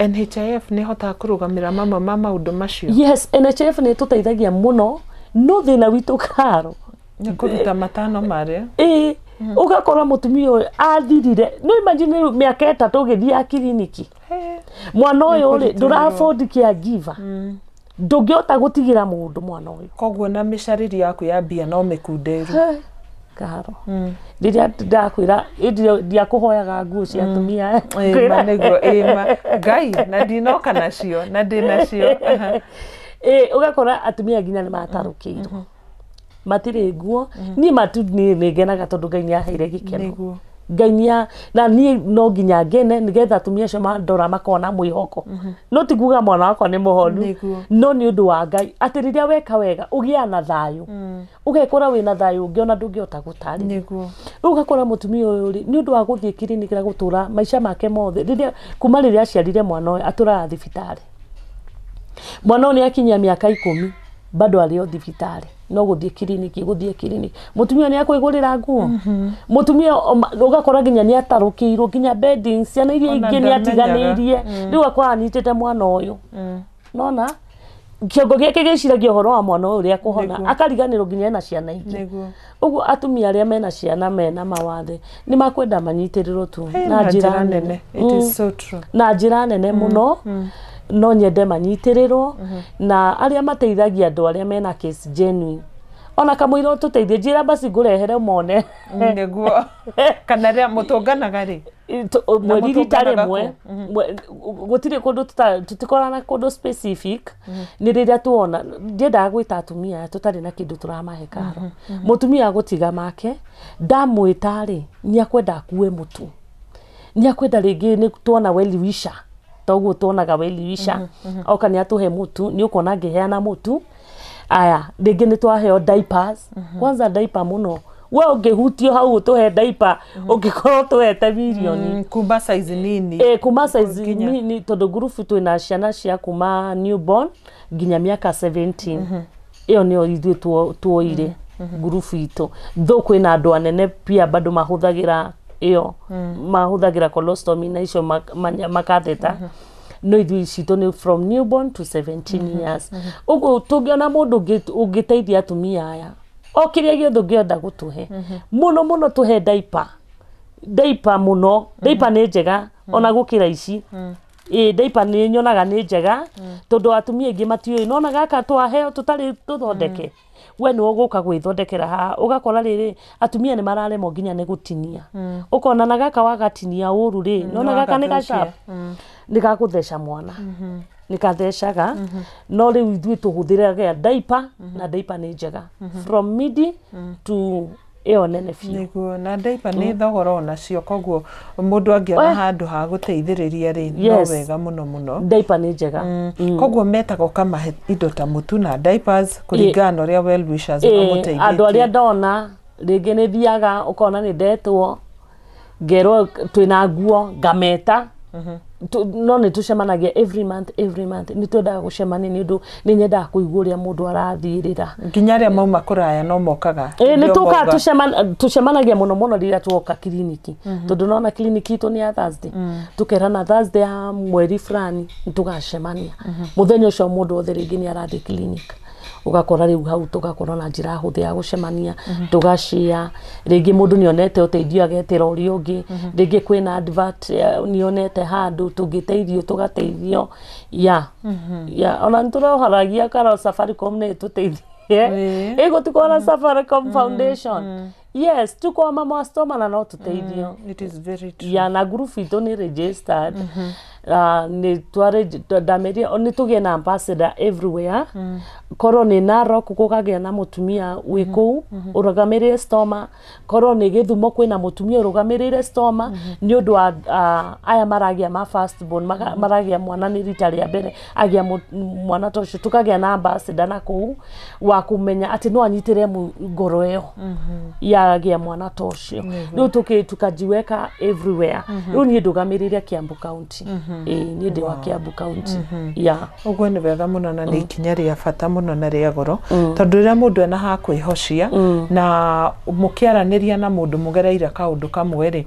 NHIF nĩ ĩhotaga kũrũgamĩra mamwe ma maũndũ macio? Yes, NHIF nĩ ĩtũteithagia mũno, no thĩna witũ karo Nĩ kũruta matano marĩa. Ĩĩ, ũgakora mũtumia ũyũ athirire, no imagine rĩu mĩaka 3 ũgĩthiaga kiriniki. Mwana ũyũ rĩ, ndũra afford caregiver, ndũngĩhota gũtigĩra mũndũ mwana ũyũ. Koguo na mĩcarĩrio yaku ya mbia no mĩkunderu. Karo, rĩrĩa ndakwĩra ndiakũhoyaga nguo cia atumia. Ĩma nĩguo, ĩma Ngai na ndinoka nacio na ndĩ nacio. Ĩ, ũgakora atumia nginya nĩ matarũkĩirwo, matirĩ nguo. Niĩ matu niĩ nĩ ngenaga tondũ Ngai nĩ aheire gĩkeno. Ngai nĩ na niĩ no nginya ngene nĩgetha atumia acio mandora makona mwĩhoko. No ti kuga mwana wakwa nĩ mũhonu, no nĩ ũndũ wa Ngai, atĩ rĩrĩa weka wega ũgĩaga na thayũ, ũgekora wĩna thayũ ũngĩ ona ndũngĩhota gũtarĩria. Rĩu ũgakora mũtumia ũyũ rĩ, nĩ ũndũ wa gũthiĩ kiriniki na gũtũra maica make mothe, rĩrĩa kuma rĩrĩa aciarire mwana ũyũ atũraga thibitarĩ. Mwana ũyũ nĩ akinyia mĩaka 10, bado arĩ o thibitarĩ, no gũthiĩ kiriniki, gũthiĩ kiriniki. Mũtumia nĩ akwĩgũrĩra nguo? Mũtumia ũgakora nginya nĩ atarũkĩirwo nginya bedding, ciana iria Ona ingĩ nĩ ndamenyaga. atiganĩirie. Rĩu akora anyitĩte mwana ũyũ, nona kĩongo gĩake gĩciragia ũhoro wa mwana ũyũ ũrĩa kũhona, akariganĩrwo nginya ena ciana ingĩ. Ũguo atumia arĩa mena ciana mena mawathe nĩ makwenda manyitĩrĩrwo tu na njĩra nene. It is so true. Na njĩra nene mũno. No nyende manyitĩrĩrwo na arĩa mateithagia andũ arĩa mena case genuine, ona kamũira ũtũteithie, njĩra basi ngũrehere mone. Nĩguo, kana rĩa mũtũnganaga rĩ? Mweri rita Mũtũnganaga? rĩmwe. Gũtirĩ kũndũ tũtikorana kũndũ specific. Nĩ rĩrĩa tuona ndiendaga gwĩta atumia aya tũtarĩ na kĩndũ tũramahe karo. Mũtumia agũtiga make, ndamwĩta rĩ, nĩ akwenda akue mũtu, nĩ akwenda rĩngĩ nĩ tuona well wisher, toguo tuonaga well wisher oka nĩ atũhe mũtu, nĩ ũkuona ngĩheana mũtu. Aya rĩngĩ nĩ twaheo diapers, kwanza diaper mũno. We ũngĩhutio hau ũtũhe diaper, ũngĩkorwo ũtũhete mirioni. Kuma size nini. Kuma size nini, tondũ ngurubu twĩna ciana cia kuma newborn nginya mĩaka 17. Ĩyo nĩyo ithuĩ tuoire ngurubu itũ. Though kwĩna andũ anene pia bado mahũthagĩra ĩyo, mahũthagĩra colostomy na icio makatheta. No ithuĩ citũ nĩ from newborn to 17 years. Ũguo tũngĩona mũndũ ũngĩteithia atumia aya, o kĩrĩa gĩothe ũngĩenda gũtũhe, mũno mũno tũhe diaper. Diaper mũno, diaper nĩ njega ona gũkĩra ici. Diaper nĩ nyonaga nĩ njega tondũ atumia aingĩ matiũĩ, nona gaka twaheo tũtarĩ tũthondeke, we nĩwe ũgũka gwĩthondekera haha. Ũgakora rĩrĩ atumia nĩ mararemwo nginya nĩ gũtinia. Ũkona na gaka wagatinia ũru rĩ, nona gaka nĩ gacap, nĩ gagũtheca mwana, nĩ gathecaga. No rĩu ithuĩ tũhũthĩraga diaper, na diaper nĩ njega from midi to ĩyo nene biũ. Nĩguo, na diaper nĩ thogora onacio, koguo mũndũ angĩona handũ ha gũteithĩrĩria rĩ, no wega mũno mũno. Diaper nĩ njega. Koguo metaga ũkamahe indo ta mũtu na diapers kũringana na ũrĩa well wishers mamũteithĩtie. Andũ arĩa ndona rĩngĩ nĩ thiaga ũkona nĩ ndetwo ngerwo twĩna nguo ngameta. No nĩ tũcemanagia every month, every month nĩ twendaga gũcemania nĩ ũndũ nĩ nyendaga kũigua ũrĩa mũndũ arathiĩrĩra. Nginya arĩa mauma kũraya no mokaga. Nĩ tũkaga tũcemanagia mũno mũno rĩrĩa tuoka kiriniki, tondũ nona kiriniki itũ nĩ ya Thursday, tũkerana Thursday ya mweri fulani nĩ tũgacemania. Mũthenya ũcio mũndũ wothe rĩngĩ nĩ arathiĩ clinic, ũgakora rĩu hau tũgakorwo na njĩra hũthũ ya gũcemania, tũgashare. Rĩngĩ mũndũ nĩonete ũteithio agetĩra ũrĩa ũngĩ, rĩngĩ kwĩna advert nĩonete handũ tũngĩteithio tũgateithio. Ya ona nĩtũrohoragia kana Safaricom nĩ ĩtũteithie. Ĩgũtukorwo na Safaricom Foundation. Yes, tuko mama wa stoma na no tũteithio. It is very true. Ya, na ngurubu itũ nĩ registered. Nĩ ndameria nĩ tũgĩe na ambassador everywhere. Korwo nĩ Narok gũkagĩa na mũtumia wĩ kũu ũrũgamĩrĩire stoma, korwo nĩ Gĩthumo kwĩna mũtumia ũrũgamĩrĩire stoma, nĩ ũndũ wa aya maragĩa ma first born, maragĩa mwana nĩ rita rĩa mbere agĩa mwana ta ũcio, tũkagĩa na ambassador na kũu wa kũmenya atĩ no anyitĩre ngoro ĩyo yagĩa mwana ta ũcio. Rĩu tukajiweka everywhere. Rĩu niĩ ndũgamĩrĩire Kiambu County. Niĩ ndĩ wa Kiambu County. Ũguo nĩ wega mũno na nĩ ikinya rĩa bata mũno na rĩa goro, tondũ rĩrĩa mũndũ ena ha kwĩhocia na mũkĩaranĩria na mũndũ mũgereire kaũndũ kamwe rĩ,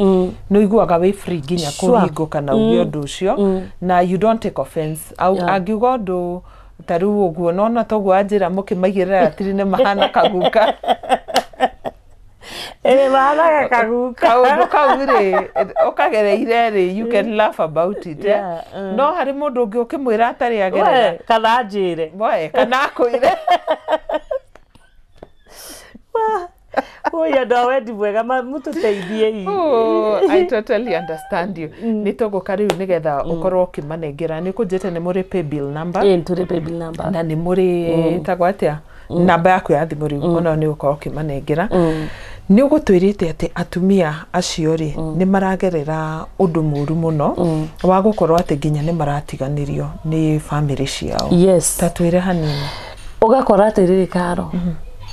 nĩ ũiguaga wĩ free nginya kũhingũka na uge ũndũ ũcio, na you don't take offense. Angiuga ũndũ ta rĩu ũguo, nona toguo anjĩra mũkĩmaigĩrĩra ratiri nĩ mahana kaguka. Mahanaga kaguka. Kaũndũ kau rĩ, ũkagereire rĩ, you can laugh about it. No harĩ mũndũ ũngĩ ũkĩmwĩra atarĩ agerera. Kana anjĩre. Kana akwĩre. Oi, andũ a wendi mwega mũtũteithie. I totally understand you. Nĩ tũgũka rĩu nĩgetha ũkorwo ũkĩmanengera. Nĩ ũkũnjĩte nĩ mũrĩ paybill number. Ĩĩ, nĩ tũrĩ paybill number. Na nĩ mũrĩ ĩtagwo atĩa? Namba yaku ya thimũ rĩu onayo nĩ ũgũkorwo ũkĩmanengera. Nĩ ũgũtwĩrĩte atĩ atumia acio rĩ nĩ maragerera ũndũ mũru mũno wa gũkorwo atĩ nginya nĩ maratiganĩrio nĩ bamĩrĩ ciao. Yes. Ta twĩre hanini. Ũgakora atĩrĩrĩ Karo,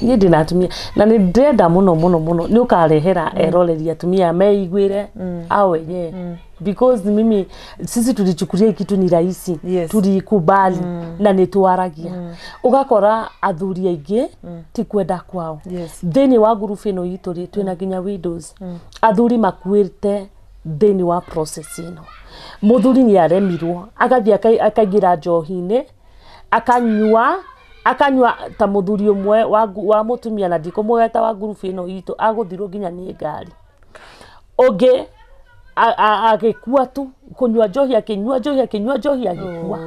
niĩ ndĩna atumia na nĩ ndĩrenda mũno mũno mũno nĩ ũkarehera eroreri atumia meiguĩre ao wenyewe, because mimi sisi tulichukulia kitu ni rahisi. Tulikubali na nĩ twaragia. Ũgakora athuri aingĩ ti kwenda kwao. Thĩinĩ wa ngurubu ĩno itũ rĩ, twĩna nginya widows. Athuri makuĩte thĩinĩ wa process ĩno. Mũthuri nĩ aremirwo agathiĩ akaingĩra njohi-inĩ, akanyua ta mũthuri ũmwe wa mũtumia, na ndikũmũgweta, wa ngurubu ĩno itũ, agũthirwo nginya nĩ ngari. Ũngĩ agĩkua tu kũnyua njohi, akĩnyua njohi, akĩnyua njohi, agĩkua.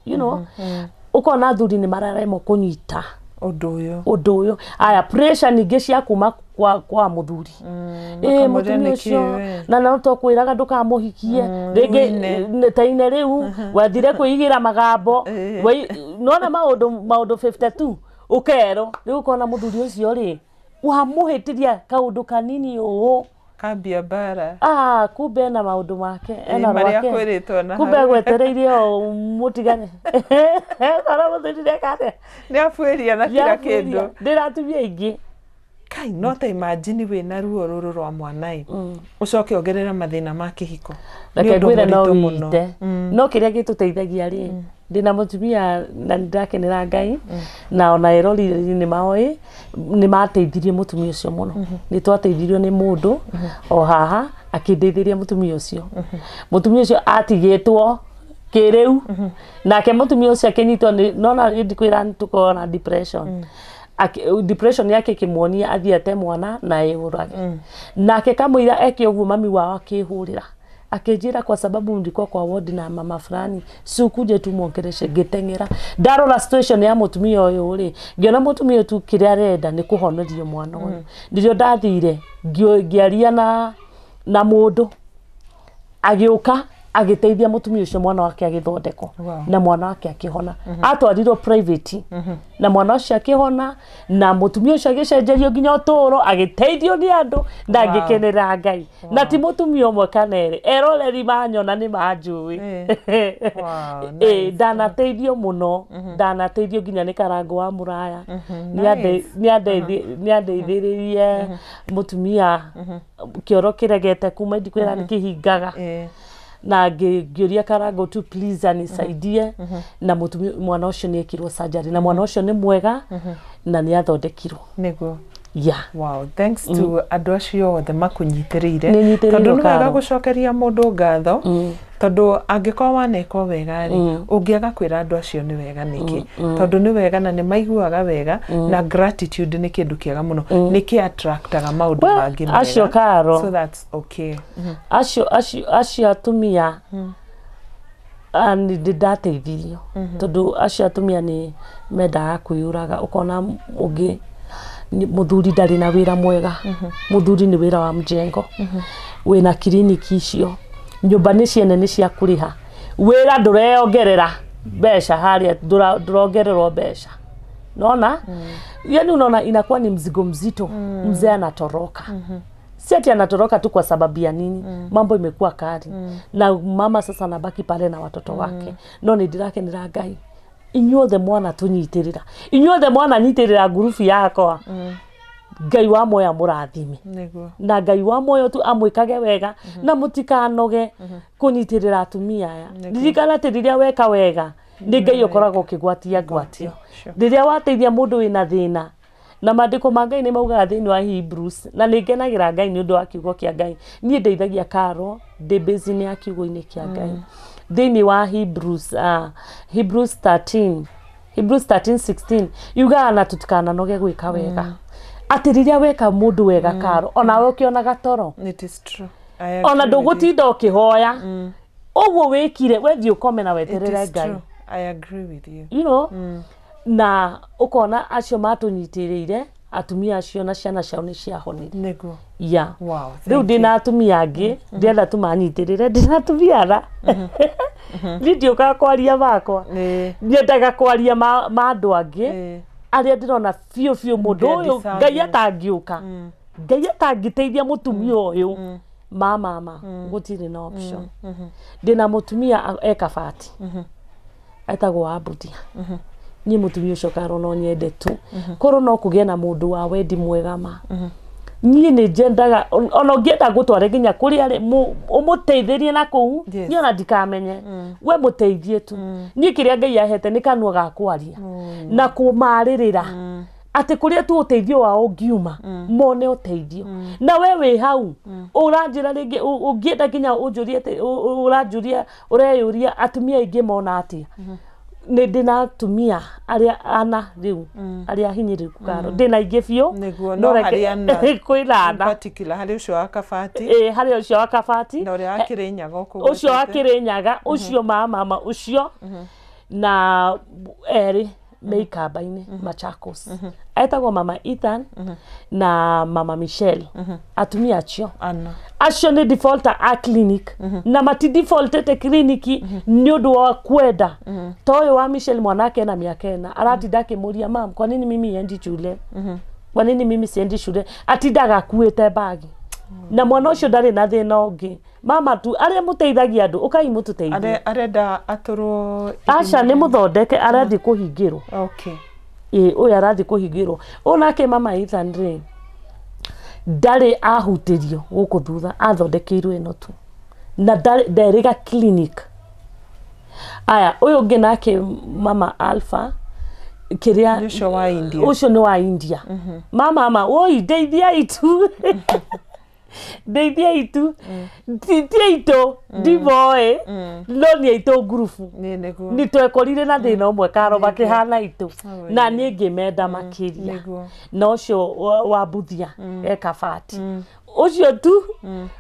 You know, ũkona athuri nĩ mararemwo kũnyita ũndũ ũyũ. Aya, pressure ningĩ cia kuma kwa mũthuri. Mũtumia ũcio na no tũkwĩraga ndũkamũhikie rĩngĩ ta ine rĩu wathire kwĩigĩra magambo, nona maũndũ 52 ũkerwo. Rĩu ũkona mũthuri ũcio rĩ wamũhĩtĩria kaũndũ kanini ũũ kambia bara. Kumbe ena maũndũ make, ena rwake, kumbe hau. Agwetereire o mũtigane. Kora mũthuri ndeka atĩa? Nĩ abuĩria na kila kĩndũ. Ndĩna atumia aingĩ Kai no ta imagine wĩna ruo rũrũ rwa mwana ĩ, ũcoke ongerera mathĩna ma kĩhiko. Reke ngwĩre no wĩite, no kĩrĩa gĩtũteithagia rĩ, ndĩna mũtumia na nĩndakenera Ngai, na ona erori nĩ maoĩ nĩ mateithirie mũtumia ũcio mũno. Nĩ twateithirio nĩ mũndũ o haha akĩndeithĩria mũtumia ũcio. Mũtumia ũcio atigĩtwo kĩrĩu, nake mũtumia ũcio akĩnyitwo nĩ nona ndikwĩra nĩtũkoragwo na depression. Depression yake ĩkĩmuonia athiĩ ate mwana na eyũrage. Nake kamũira eke ũguo mami wao akĩhũrĩra akĩnjĩra kwa sababu nilikuwa kwa ward na mama fulani, si ukuje tu muongeleshe. Ngĩteng'era ndarora situation ya mũtumia ũyũ rĩ, ngĩona mũtumia tu kĩrĩa arenda nĩ kũhonerio mwana ũyũ. Nĩrĩo ndathire ngĩaria na mũndũ agĩũka agĩteithia mũtumia ũcio, mwana wake agĩthondekwo. Na mwana wake akĩhona. Atwarirwo private na mwana ũcio akĩhona, na mũtumia ũcio agĩcenjerio nginya ũtũũro, agĩteithio nĩ andũ na ngĩkenera Ngai. Na ti mũtumia ũmwe kana erĩ, eroreri manyona nĩ manjũĩ. Ndanateithio mũno, ndanateithio nginya nĩ Karangũ wa Mũraya. Nĩ andeithĩrĩrie mũtumia kĩoro kĩregete kuma ndikwĩra nĩ kĩhingaga, na ngĩũria Karangũ tu please anisaidie, na mũtumia mwana ũcio nĩ ekirwo surgery, na mwana ũcio nĩ mwega na nĩ athondekirwo. Nĩguo. Yeah. Wow, thanks to andũ acio othe makũnyitĩrĩire, tondũ nĩ wega gũcokeria mũndũ ngatho, tondũ angĩkorwo wanekwo wega rĩ, ũngĩaga kwĩra andũ acio nĩ wega nĩkĩ? Tondũ nĩ wega na nĩ maiguaga wega, na gratitude nĩ kĩndũ kĩega mũno, nĩ kĩ attractaga maũndũ mangĩ mega. Acio Karo, so that's okay. Acio atumia nĩ ndateithirio, tondũ acio atumia nĩ mendaga kwĩyũraga. Ũkona ũngĩ mũthuri ndarĩ na wĩra mwega, mũthuri nĩ wĩra wa mjengo, wĩna kiriniki icio, nyũmba nĩ ciene nĩ cia kũrĩha, wĩra ndũreongerera mbeca harĩa, ndũrongererwo mbeca, naona yani unaona inakuwa ni mzigo mzito. Mzee anatoroka, si ati anatoroka tu kwa sababu ya nini, mambo imekuwa kali, na mama sasa anabaki pale na watoto wake. No nĩ ndĩrakenera Ngai, inyuothe mwana tũnyitĩrĩra, inyuothe mwana nyitĩrĩra ngurubu yakwa, Ngai wa moyo amũrathime, na Ngai wa moyo tu amwĩkage wega, na mũtikanoge kũnyitĩrĩra atumia aya. Ririkana atĩ rĩrĩa weka wega nĩ Ngai ũkoragwo ũkĩgwatia ngwatio. Rĩrĩa wateithia mũndũ wĩna thĩna, na maandĩko ma Ngai nĩ maugaga thĩinĩ wa Hebrews, na nĩ ngenagĩra Ngai nĩ ũndũ wa kiugo kĩa Ngai. Niĩ ndeithagia Karo ndĩ base-inĩ ya kiugo-inĩ kĩa Ngai. Thĩinĩ wa Hebrews, Hebrews 13, Hebrews 13:16 yugaga na tũtikananoge gwĩka wega. Atĩ rĩrĩa weka mũndũ wega Karo, onawe ũkĩonaga toro. It is true. Ona ndũgũtinda ũkĩhoya. Ũguo wĩkire, wethiĩ ũkome na weterere Ngai. I agree with you. You know, na ũkona acio matũnyitĩrĩire, atumia acio na ciana ciao nĩ ciahonire. Nĩguo. Yeah. Wow. Rĩu ndĩna atumia angĩ, ndĩrenda tũmanyitĩrĩre, ndĩna atumia ana. Niĩ ndiũkaga kwaria makwa, nyendaga kwaria ma andũ angĩ arĩa ndĩrona biũ biũ mũndũ ũyũ Ngai atangĩũka, Ngai atangĩteithia mũtumia ũyũ, mama gũtirĩ na option. Ndĩna mũtumia e Kabati, etagwo Abudia. Niĩ mũtumia ũcio Karo no nyende tu, korwo no kũgĩe na mũndũ wa wendi mwega ma. Niĩ nĩ njendaga ona ũngĩenda ngũtware nginya kũrĩa arĩ, ũmũteithĩrie na kũu, niĩ ona ndikamenye, we mũteithie tu. Niĩ kĩrĩa Ngai ahete nĩ kanua ga kwaria na kũmarĩrĩra atĩ kũrĩa tu ũteithio wao ũngiuma, mone ũteithio. Na we wĩ hau ũranjĩra rĩngĩ, ũngĩenda nginya ũnjũrie atĩ ũranjũria, ũreyũria atumia aingĩ mona atĩa. Nĩ ndĩna atumia arĩa ana rĩu, arĩa hinyĩrĩrĩku Karo, ndĩna aingĩ biũ, no harĩ ana kwĩna ana harĩ ũcio wa Kabati, harĩ ũcio wa Kabati na ũrĩa wa Kĩrĩnyaga ũkũgwetete, ũcio wa Kĩrĩnyaga, ũcio mama ũcio, na erĩ me Ikamba-inĩ Machakos, etagwo mama Ethan na mama Michelle. Atumia acio acio nĩ defaulter a clinic, na mati defaultete clinic nĩ ũndũ wa kwenda. Ta ũyũ wa Michelle mwanake ena mĩaka 4 aratinda akĩmũria, mam, kwa nini mimi siendi shule? Kwa nini mimi siendi shule? Atindaga akuĩte bagi, na mwana ũcio ndarĩ na thĩna ũngĩ, mama tu arĩa mũteithagia andũ, ũkai mũtũteithie. Arenda atũrwo? Aca, nĩ mũthondeke, arathiĩ kũhingĩrwo. Okay. Ĩ, ũyũ arathiĩ kũhingĩrwo. Ũyũ nake mama Ethan rĩ, Ndarĩ ahutĩrio gũkũ thutha, athondekeirwo ĩno tu na nderĩga clinic. Aya, ũyũ ũngĩ nake mama Alpha kĩrĩa Ũcio wa India. Ũcio nĩ wa India. Mama woi, ndeithiai tu, ndeithiai tu. Ti aitũ, ndimoĩ, no nĩ aitũ ngurubu. Nĩ nĩguo. Nĩ twekorire na thĩna ũmwe karo makĩhana itũ, na niĩ ngĩmenda makĩria. Na ũcio wa Mbuthia e Kabati ũcio tu,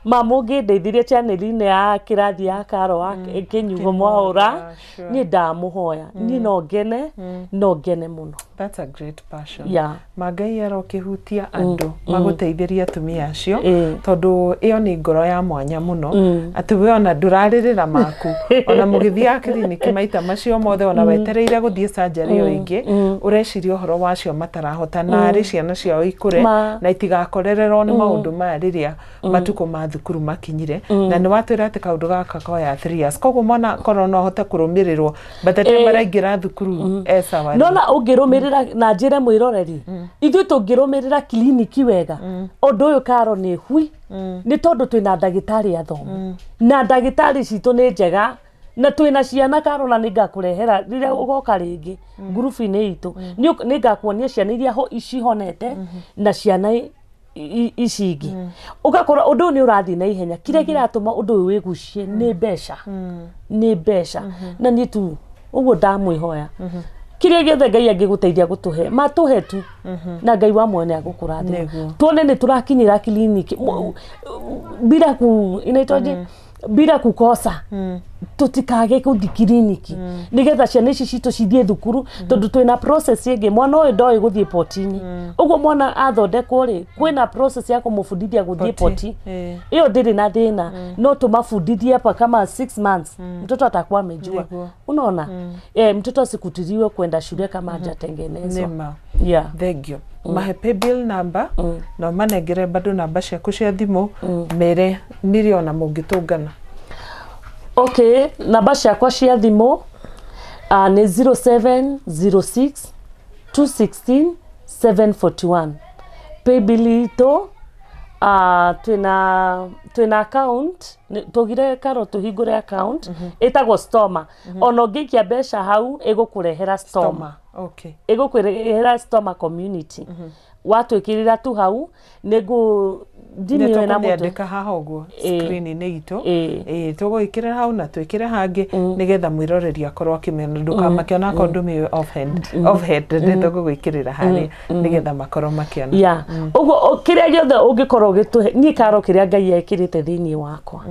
mama ũngĩndeithirie channel-inĩ ya kĩrathi ya Karo wa Kĩnyugo Mwaũra. Niĩ ndamũhoya, niĩ no ngene, no ngene mũno. That's a great passion. Yeah. Ma Ngai arokĩhutia andũ magũteithĩria atumia acio, tondũ ĩyo nĩ ngoro ya mwanya mũno, atĩ we ona ndũrarĩrĩra maku, ona mũgĩthiaga kiriniki maita macio mothe, ona wetereire gũthiĩ surgery ĩyo ĩngĩ, ũreciria ũhoro wacio matarahota, na arĩ ciana ciao ikũre na itigakorererwo nĩ maũndũ maya rĩrĩa matukũ ma thukuru makinyire. Na nĩ watwĩra atĩ kaũndũ gaka koya 3 years, koguo mwana korwo no ahote kũrũmĩrĩrwo by the time maraingĩra thukuru e sawa. Nona ũngĩrũmĩrĩra, na njĩre mwĩroreri, ithuĩ tũngĩrũmĩrĩra kiriniki wega, ũndũ ũyũ karo nĩ hui, nĩ tondũ twĩna ndagĩtarĩ athomu na ndagĩtarĩ citũ nĩ njega, na twĩna ciana karo, na nĩngakũrehera rĩrĩa ũgoka rĩngĩ ngurubu-inĩ itũ. Nĩngakuonia ciana iria cihonete na ciana ici ingĩ. Ũgakora ũndũ ũyũ nĩ ũrathiĩ na ihenya. Kĩrĩa kĩratũma ũndũ ũyũ wĩgucie nĩ mbeca, nĩ mbeca. Na niĩ tu ũguo ndamwĩhoya, kĩrĩa gĩothe Ngai angĩgũteithia gũtũhe, matũhe tu, na Ngai wa muoyo nĩ agũkũrathima. Tuone nĩ tũrakinyĩra kiliniki bila ku inaitwaje, bila kukosa, tutikage gũthiĩ kiriniki, nĩgetha ciana ici citũ cithiĩ thukuru, tondũ twĩna process ĩngĩ. Mwana ũyũ ndoĩ gũthiĩ poti-inĩ. Ũguo mwana athondekwo rĩ, kwĩna process ya kũmũbundithia gũthiĩ poti. Ĩyo ndĩrĩ na thĩna, no tũmabundithie hapa kama 6 months, mtoto atakuwa amejua. Unaona, mtoto asikutiriwe kwenda shule kama hajatengenezwa. Nĩma. Yeah. Thengio. Mahe paybill number na ũmanengere bado namba ciaku cia thimũ, mere nĩrĩ ona mũngĩtũngana. Okay, namba ciakwa cia thimũ nĩ 0706 216 741. Paybill itũ, twĩna account, tugire karo tũhingũre account ĩtagwo Stoma. Ona ũngĩikia mbeca hau ĩgũkũrehera Stoma. Stoma. Okay. Ĩgũkũrehera Stoma community. Watwĩkĩrĩra tu hau nĩngũ ndimĩũĩ na mũtwe. Nĩtũkũmĩandĩka haha ũguo screen-inĩ itũ. Ĩĩ. Ĩĩ, tũgũĩkĩra hau na twĩkĩre hangĩ nĩgetha mwĩroreri akorwo akĩmĩona. Ndũkamakĩona akorwo ndũmĩũĩ offhand, offhead, nĩtũgũgwĩkĩrĩra harĩa nĩgetha makorwo makĩona. Ya, ũguo kĩrĩa gĩothe ũngĩkorwo ũgĩtũhe, niĩ karo kĩrĩa Ngai ekĩrĩte thĩinĩ wakwa,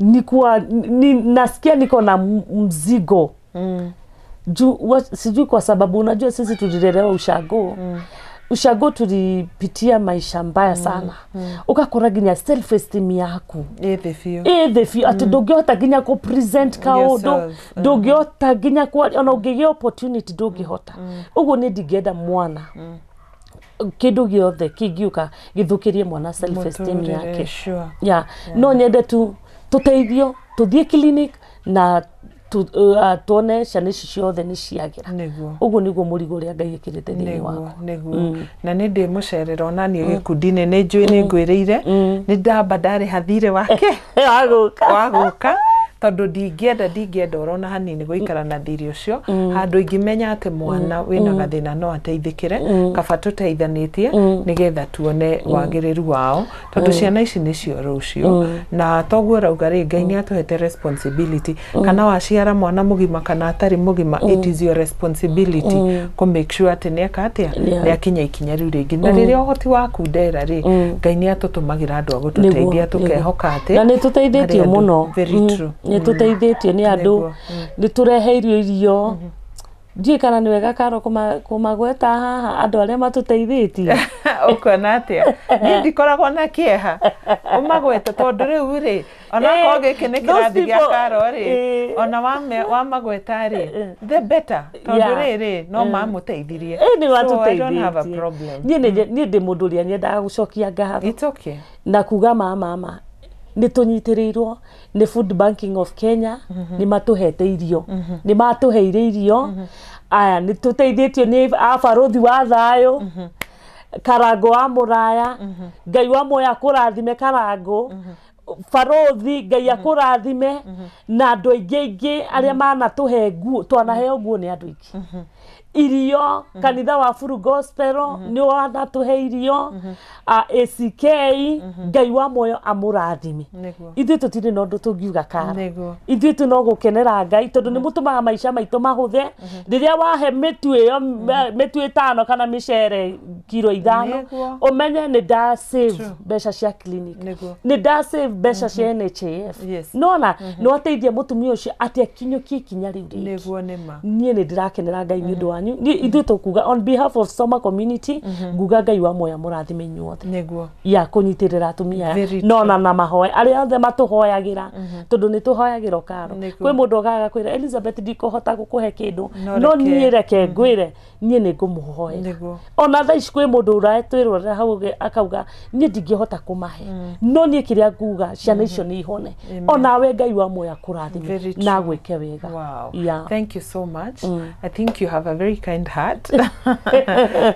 nikuwa ni, nasikia niko na mzigo juu sijui kwa sababu unajua sisi tulilelewa ushago. Ushago tulipitia maisha mbaya sana. Ũgakora nginya self esteem yaku ĩ thĩ biũ. Ĩ thĩ biũ, atĩ ndũngĩhota nginya kũ present kaũndũ, yourself. Ndũngĩhota nginya kwaria, ona ũngĩgĩa opportunity ndũngĩhota. Ũguo nĩ ndingĩenda mwana, kĩndũ gĩothe kĩngiũka gĩthũkĩrie mwana self esteem Mũtũrĩre, yake. Sure. Ya, no nyende tu tũteithio tũthiĩ clinic na tuone ciana ici ciothe nĩ ciagĩra. Ũguo nĩguo mũrigo ũrĩa Ngai ĩkĩrĩte thĩinĩ wakwa. Nĩguo, na nĩ ndĩ mũcerera ona niĩ gĩkundi-inĩ, nĩ njũĩ nĩ ngwĩrĩire nĩ ndamba ndarĩha thirĩ wake wagũka. Wa gũka, tondũ ndingĩenda orona hanini gũikara na thirĩ ũcio handũ ingĩmenya atĩ mwana wĩna gathĩna no ateithĩkĩre. Kaba tũteithanĩtie nĩgetha tuone wagĩrĩru wao, tondũ ciana ici nĩcio rũciũ. Na toguo rauga rĩ, Ngai nĩ atũhete responsibility, kana waciara mwana mũgima kana atarĩ mũgima, it is your responsibility kũ make sure atĩ nĩeka atĩa, nĩakinya ikinya rĩu rĩngĩ. Na rĩrĩa ũhoti waku ndera rĩ, Ngai nĩ atũtũmagĩra andũ a gũtũteithia, tũkehoka atĩ Na nĩ tũteithĩtio harĩ andũ. mũno. Very true. Nĩ tũteithĩtio nĩ andũ. Nĩ tũreheirio irio. Ndiũĩ kana nĩ wega karo kũmagweta haha andũ arĩa matũteithĩtie. Ũkuona atĩa? Niĩ ndikoragwo na kĩeha ũmagwete, tondũ rĩu rĩ, onakorwo gĩkĩ nĩ those kĩrathi gĩa people, karo rĩ, ona wamagweta rĩ, the better, tondũ rĩrĩ no mamũteithirie. Ĩ, nĩ So I don't have a matũteithĩtie. problem. Niĩ niĩ ndĩ mũndũ ũrĩa nyendaga gũcokia ngatho It's okay. na kuga mama nĩ tũnyitĩrĩirwo nĩ Food Banking of Kenya, nĩ matũhete irio, nĩ matũheire irio. Aya, nĩ tũteithĩtio nĩ abarũthi wa thayũ. Karango wa Mũraya, Ngai wa muoyo akũrathime Karango, Barothi Ngai akũrathime, na andũ aingĩ aingĩ arĩa manatũhe nguo, twanaheo nguo nĩ andũ aingĩ. Irio, kanitha wa Furu Gospel nĩ wanatũhe irio, ACK, Ngai wa muoyo amũrathime. Ithuĩ tũtirĩ na ũndũ tũngiuga Kara. Ithuĩ tu no gũkenera Ngai tondũ nĩ mũtũmaga maica maitũ mahũthe. Rĩrĩa wahe mĩtu ĩyo, mĩtu 5 kana mĩcere kiro 5, ũmenye nĩ nda save mbeca cia clinic, nĩ nda save mbeca cia NHIF. Nona nĩ wateithia mũtumia ũcio atĩ akinyũkie ikinya rĩu rĩngĩ. Niĩ nĩ ndĩrakenera Ngai nĩ ũndũ wanyu. Ithuĩ tũkuga on behalf of Soma community, nguga Ngai wa muoyo mũrathime inyuothe ya kũnyitĩrĩra atumia aya, nona na mahoya arĩa othe matũhoyagĩra, tondũ nĩ tũhoyagĩrwo Karo. Kwĩ mũndũ ũgaga kwĩra Elizabeth ndikũhota gũkũhe kĩndũ, no niĩ reke ngwĩre niĩ nĩ ngũmũhoera. Ona thaa ici kwĩ mũndũ ũratwĩrorera hau akauga niĩ ndingĩhota kũmahe, no niĩ kĩrĩa nguga ciana icio nĩ ihone. Onawe Ngai wa muoyo akũrathime na agwĩke wega. Wow. Thank you so much. I think you have a very kind heart.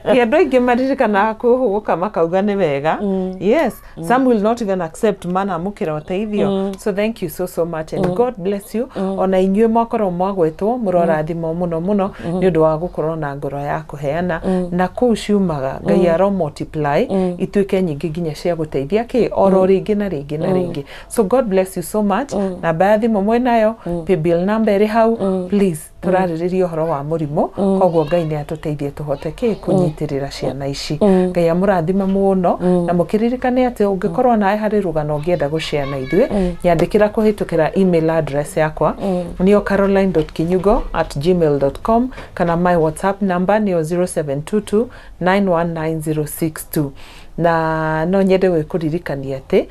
Andũ aingĩ maririkanaga kwĩhũgũka makauga nĩ wega. Yes, some will not even accept manamũkĩra ũteithio. So thank you so so much and God bless you. Ona inyuĩ mwakorwo mwagwetwo mũrorathimwo mũno mũno nĩ ũndũ wa gũkorwo na ngoro ya kũheana, na kũu ciumaga Ngai aro multiply ituĩke nyingĩ nginya cia gũteithia kĩ oro rĩngĩ na rĩngĩ na rĩngĩ. So God bless you so much. Namba ya thimũ mwĩnayo, paybill number ĩrĩ hau, please tũrarĩrĩria ũhoro wa mũrimũ, koguo Ngai nĩ atũteithie tũhote kĩ kũnyitĩrĩra ciana ici. Ngai amũrathime mũno, na mũkĩririkane atĩ ũngĩkorwo nawe harĩ rũgano ũngĩenda gũshare na ithuĩ, nyandĩkĩra kũhĩtũkĩra email address yakwa nĩyo caroline.kinyugo@gmail.com, kana my WhatsApp number nĩyo 0722 919062. Na no nyende gwĩkũririkania atĩ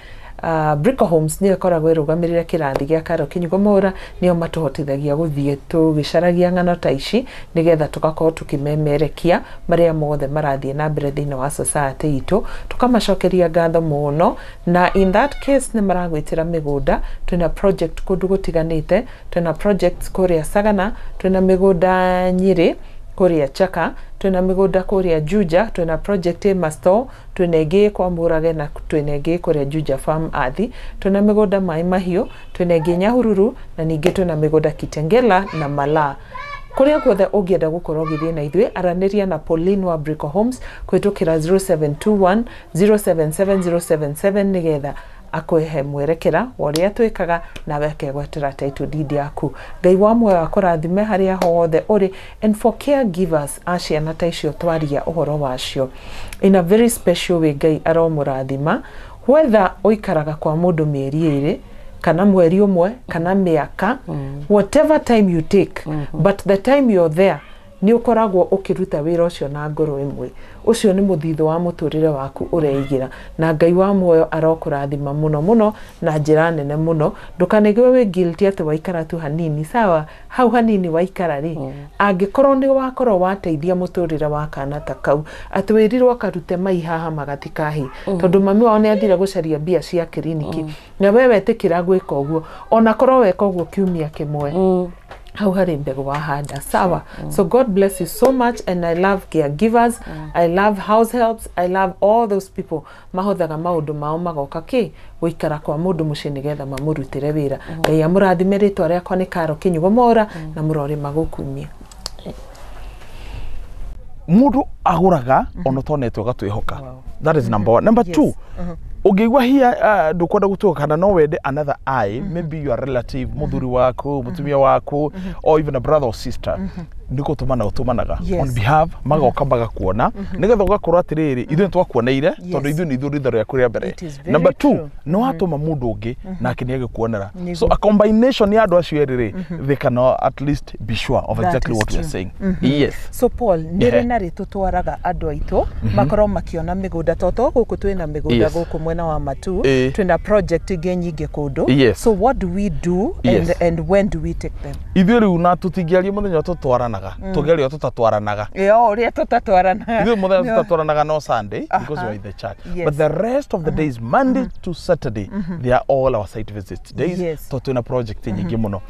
Brico Homes nĩyo ĩkoragwo ĩrũgamĩrĩre kĩrathi gĩa Karo Kinyugo Mwaura, nĩo matũhotithagia gũthiĩ tũgĩcaragia ng'ano ta ici nĩgetha tũgakorwo tũkĩmemerekia marĩa mothe marathiĩ na mbere thĩinĩ wa society itũ, tũkamacokeria ngatho mũno. Na in that case nĩ maragwĩtĩra mĩgũnda, twĩna project kũndũ gũtiganĩte, twĩna projects kũrĩa Sagana, twĩna mĩgũnda Nyĩrĩ kũrĩa Chaka, twĩna mĩgũnda kũrĩa Juja, twĩna project ĩ Masto, twĩna ĩngĩ kwa Mũrage, na twĩna ĩngĩ kũrĩa Juja Farm Athi, twĩna mĩgũnda Maĩ Mahiũ, twĩna ĩngĩ Nyahururu, na ningĩ twĩna mĩgũnda Kitengela na Malaa. Kũrĩa guothe ũngĩenda gũkorwo ũgĩthiĩ na ithuĩ, aranĩria na Pauline wa Brico Homes kũhĩtũkĩra 0721 077077 nĩgetha akũhe mwerekera wa ũrĩa twĩkaga, nawe akegwatĩra title deed yaku. Ngai wa muoyo akũrathime harĩa hothe ũrĩ. And for caregivers a ciana ta icio twaria ũhoro wacio in a very special way, Ngai aromũrathima, whether ũikaraga kwa mũndũ mĩeri 2 kana mweri ũmwe kana mĩaka, whatever time you take, but the time you're there nĩ ũkoragwo ũkĩruta wĩra ũcio na ngoro ĩmwe. Ũcio nĩ mũthithũ wa mũtũrĩre waku ũreigĩra, na Ngai wa muoyo arokũrathima mũno mũno na njĩra nene mũno. Ndũkanaigue wĩ guilty atĩ waikara tu hanini, sawa, hau hanini waikara rĩ, angĩkorwo nĩ wakorwo wateithia mũtũrĩre wa kana ta kau, atĩ wĩrirwo karute mai haha magatikahi, tondũ mami wao nĩ athire gũcaria mbia cia kiriniki, na we wetĩkĩra gwĩka ũguo, ona korwo weka ũguo kiumia kĩmwe, hau harĩ mbegũ wahanda, sawa. So God bless you so much, and I love caregivers, I love house helps, I love all those people mahothaga maũndũ mao magoka kĩ gũikara kwa mũndũ mũciĩ nĩgetha mamũrutĩre wĩra. Ngai amũrathime. Rĩtwa rĩakwa nĩ Karo Kinyugo Mwaura, na mũrorĩma gũkumia. Mũndũ agũraga ona ũtonete ũgatwĩhoka. That is number one. Number two, ũngĩigua hia ndũkwenda gũtuĩka kana no wende another eye, maybe your relative, mũthuri waku, mũtumia waku, or even a brother or sister, nĩ gũtũmana ũtũmanaga on behalf, magoka magakuona nĩgetha ũgakorwo atĩrĩrĩ, ithuĩ nĩ twakuoneire, tondũ ithuĩ nĩ ithuĩ ritho rĩaku rĩa mbere. Number two, nĩ watũma mũndũ ũngĩ nake nĩ agĩkuonera. So a combination ya andũ acio erĩ rĩ, they can at least be sure of exactly what we are saying. Yes. So Paul, nĩ rĩ na rĩ tũtwaraga andũ aitũ makorwo makĩona mĩgũnda, tondũ gũkũ twĩna mĩgũnda gũkũ mwena wa Matu, twĩna project ingĩ nyingĩ kũndũ. So what do we do and when do we take them? Ithuĩ rĩu na tũtingĩaria mũthenya tũtwaranaga, tũngĩaria tũtatwaranaga. Ũrĩa tũtatwaranaga. Ithuĩ mũthenya tũtatwaranaga no Sunday, because we are in the church. But the rest of the days, Monday to Saturday, they are all our site visits days, tondũ twĩna project nyingĩ mũno.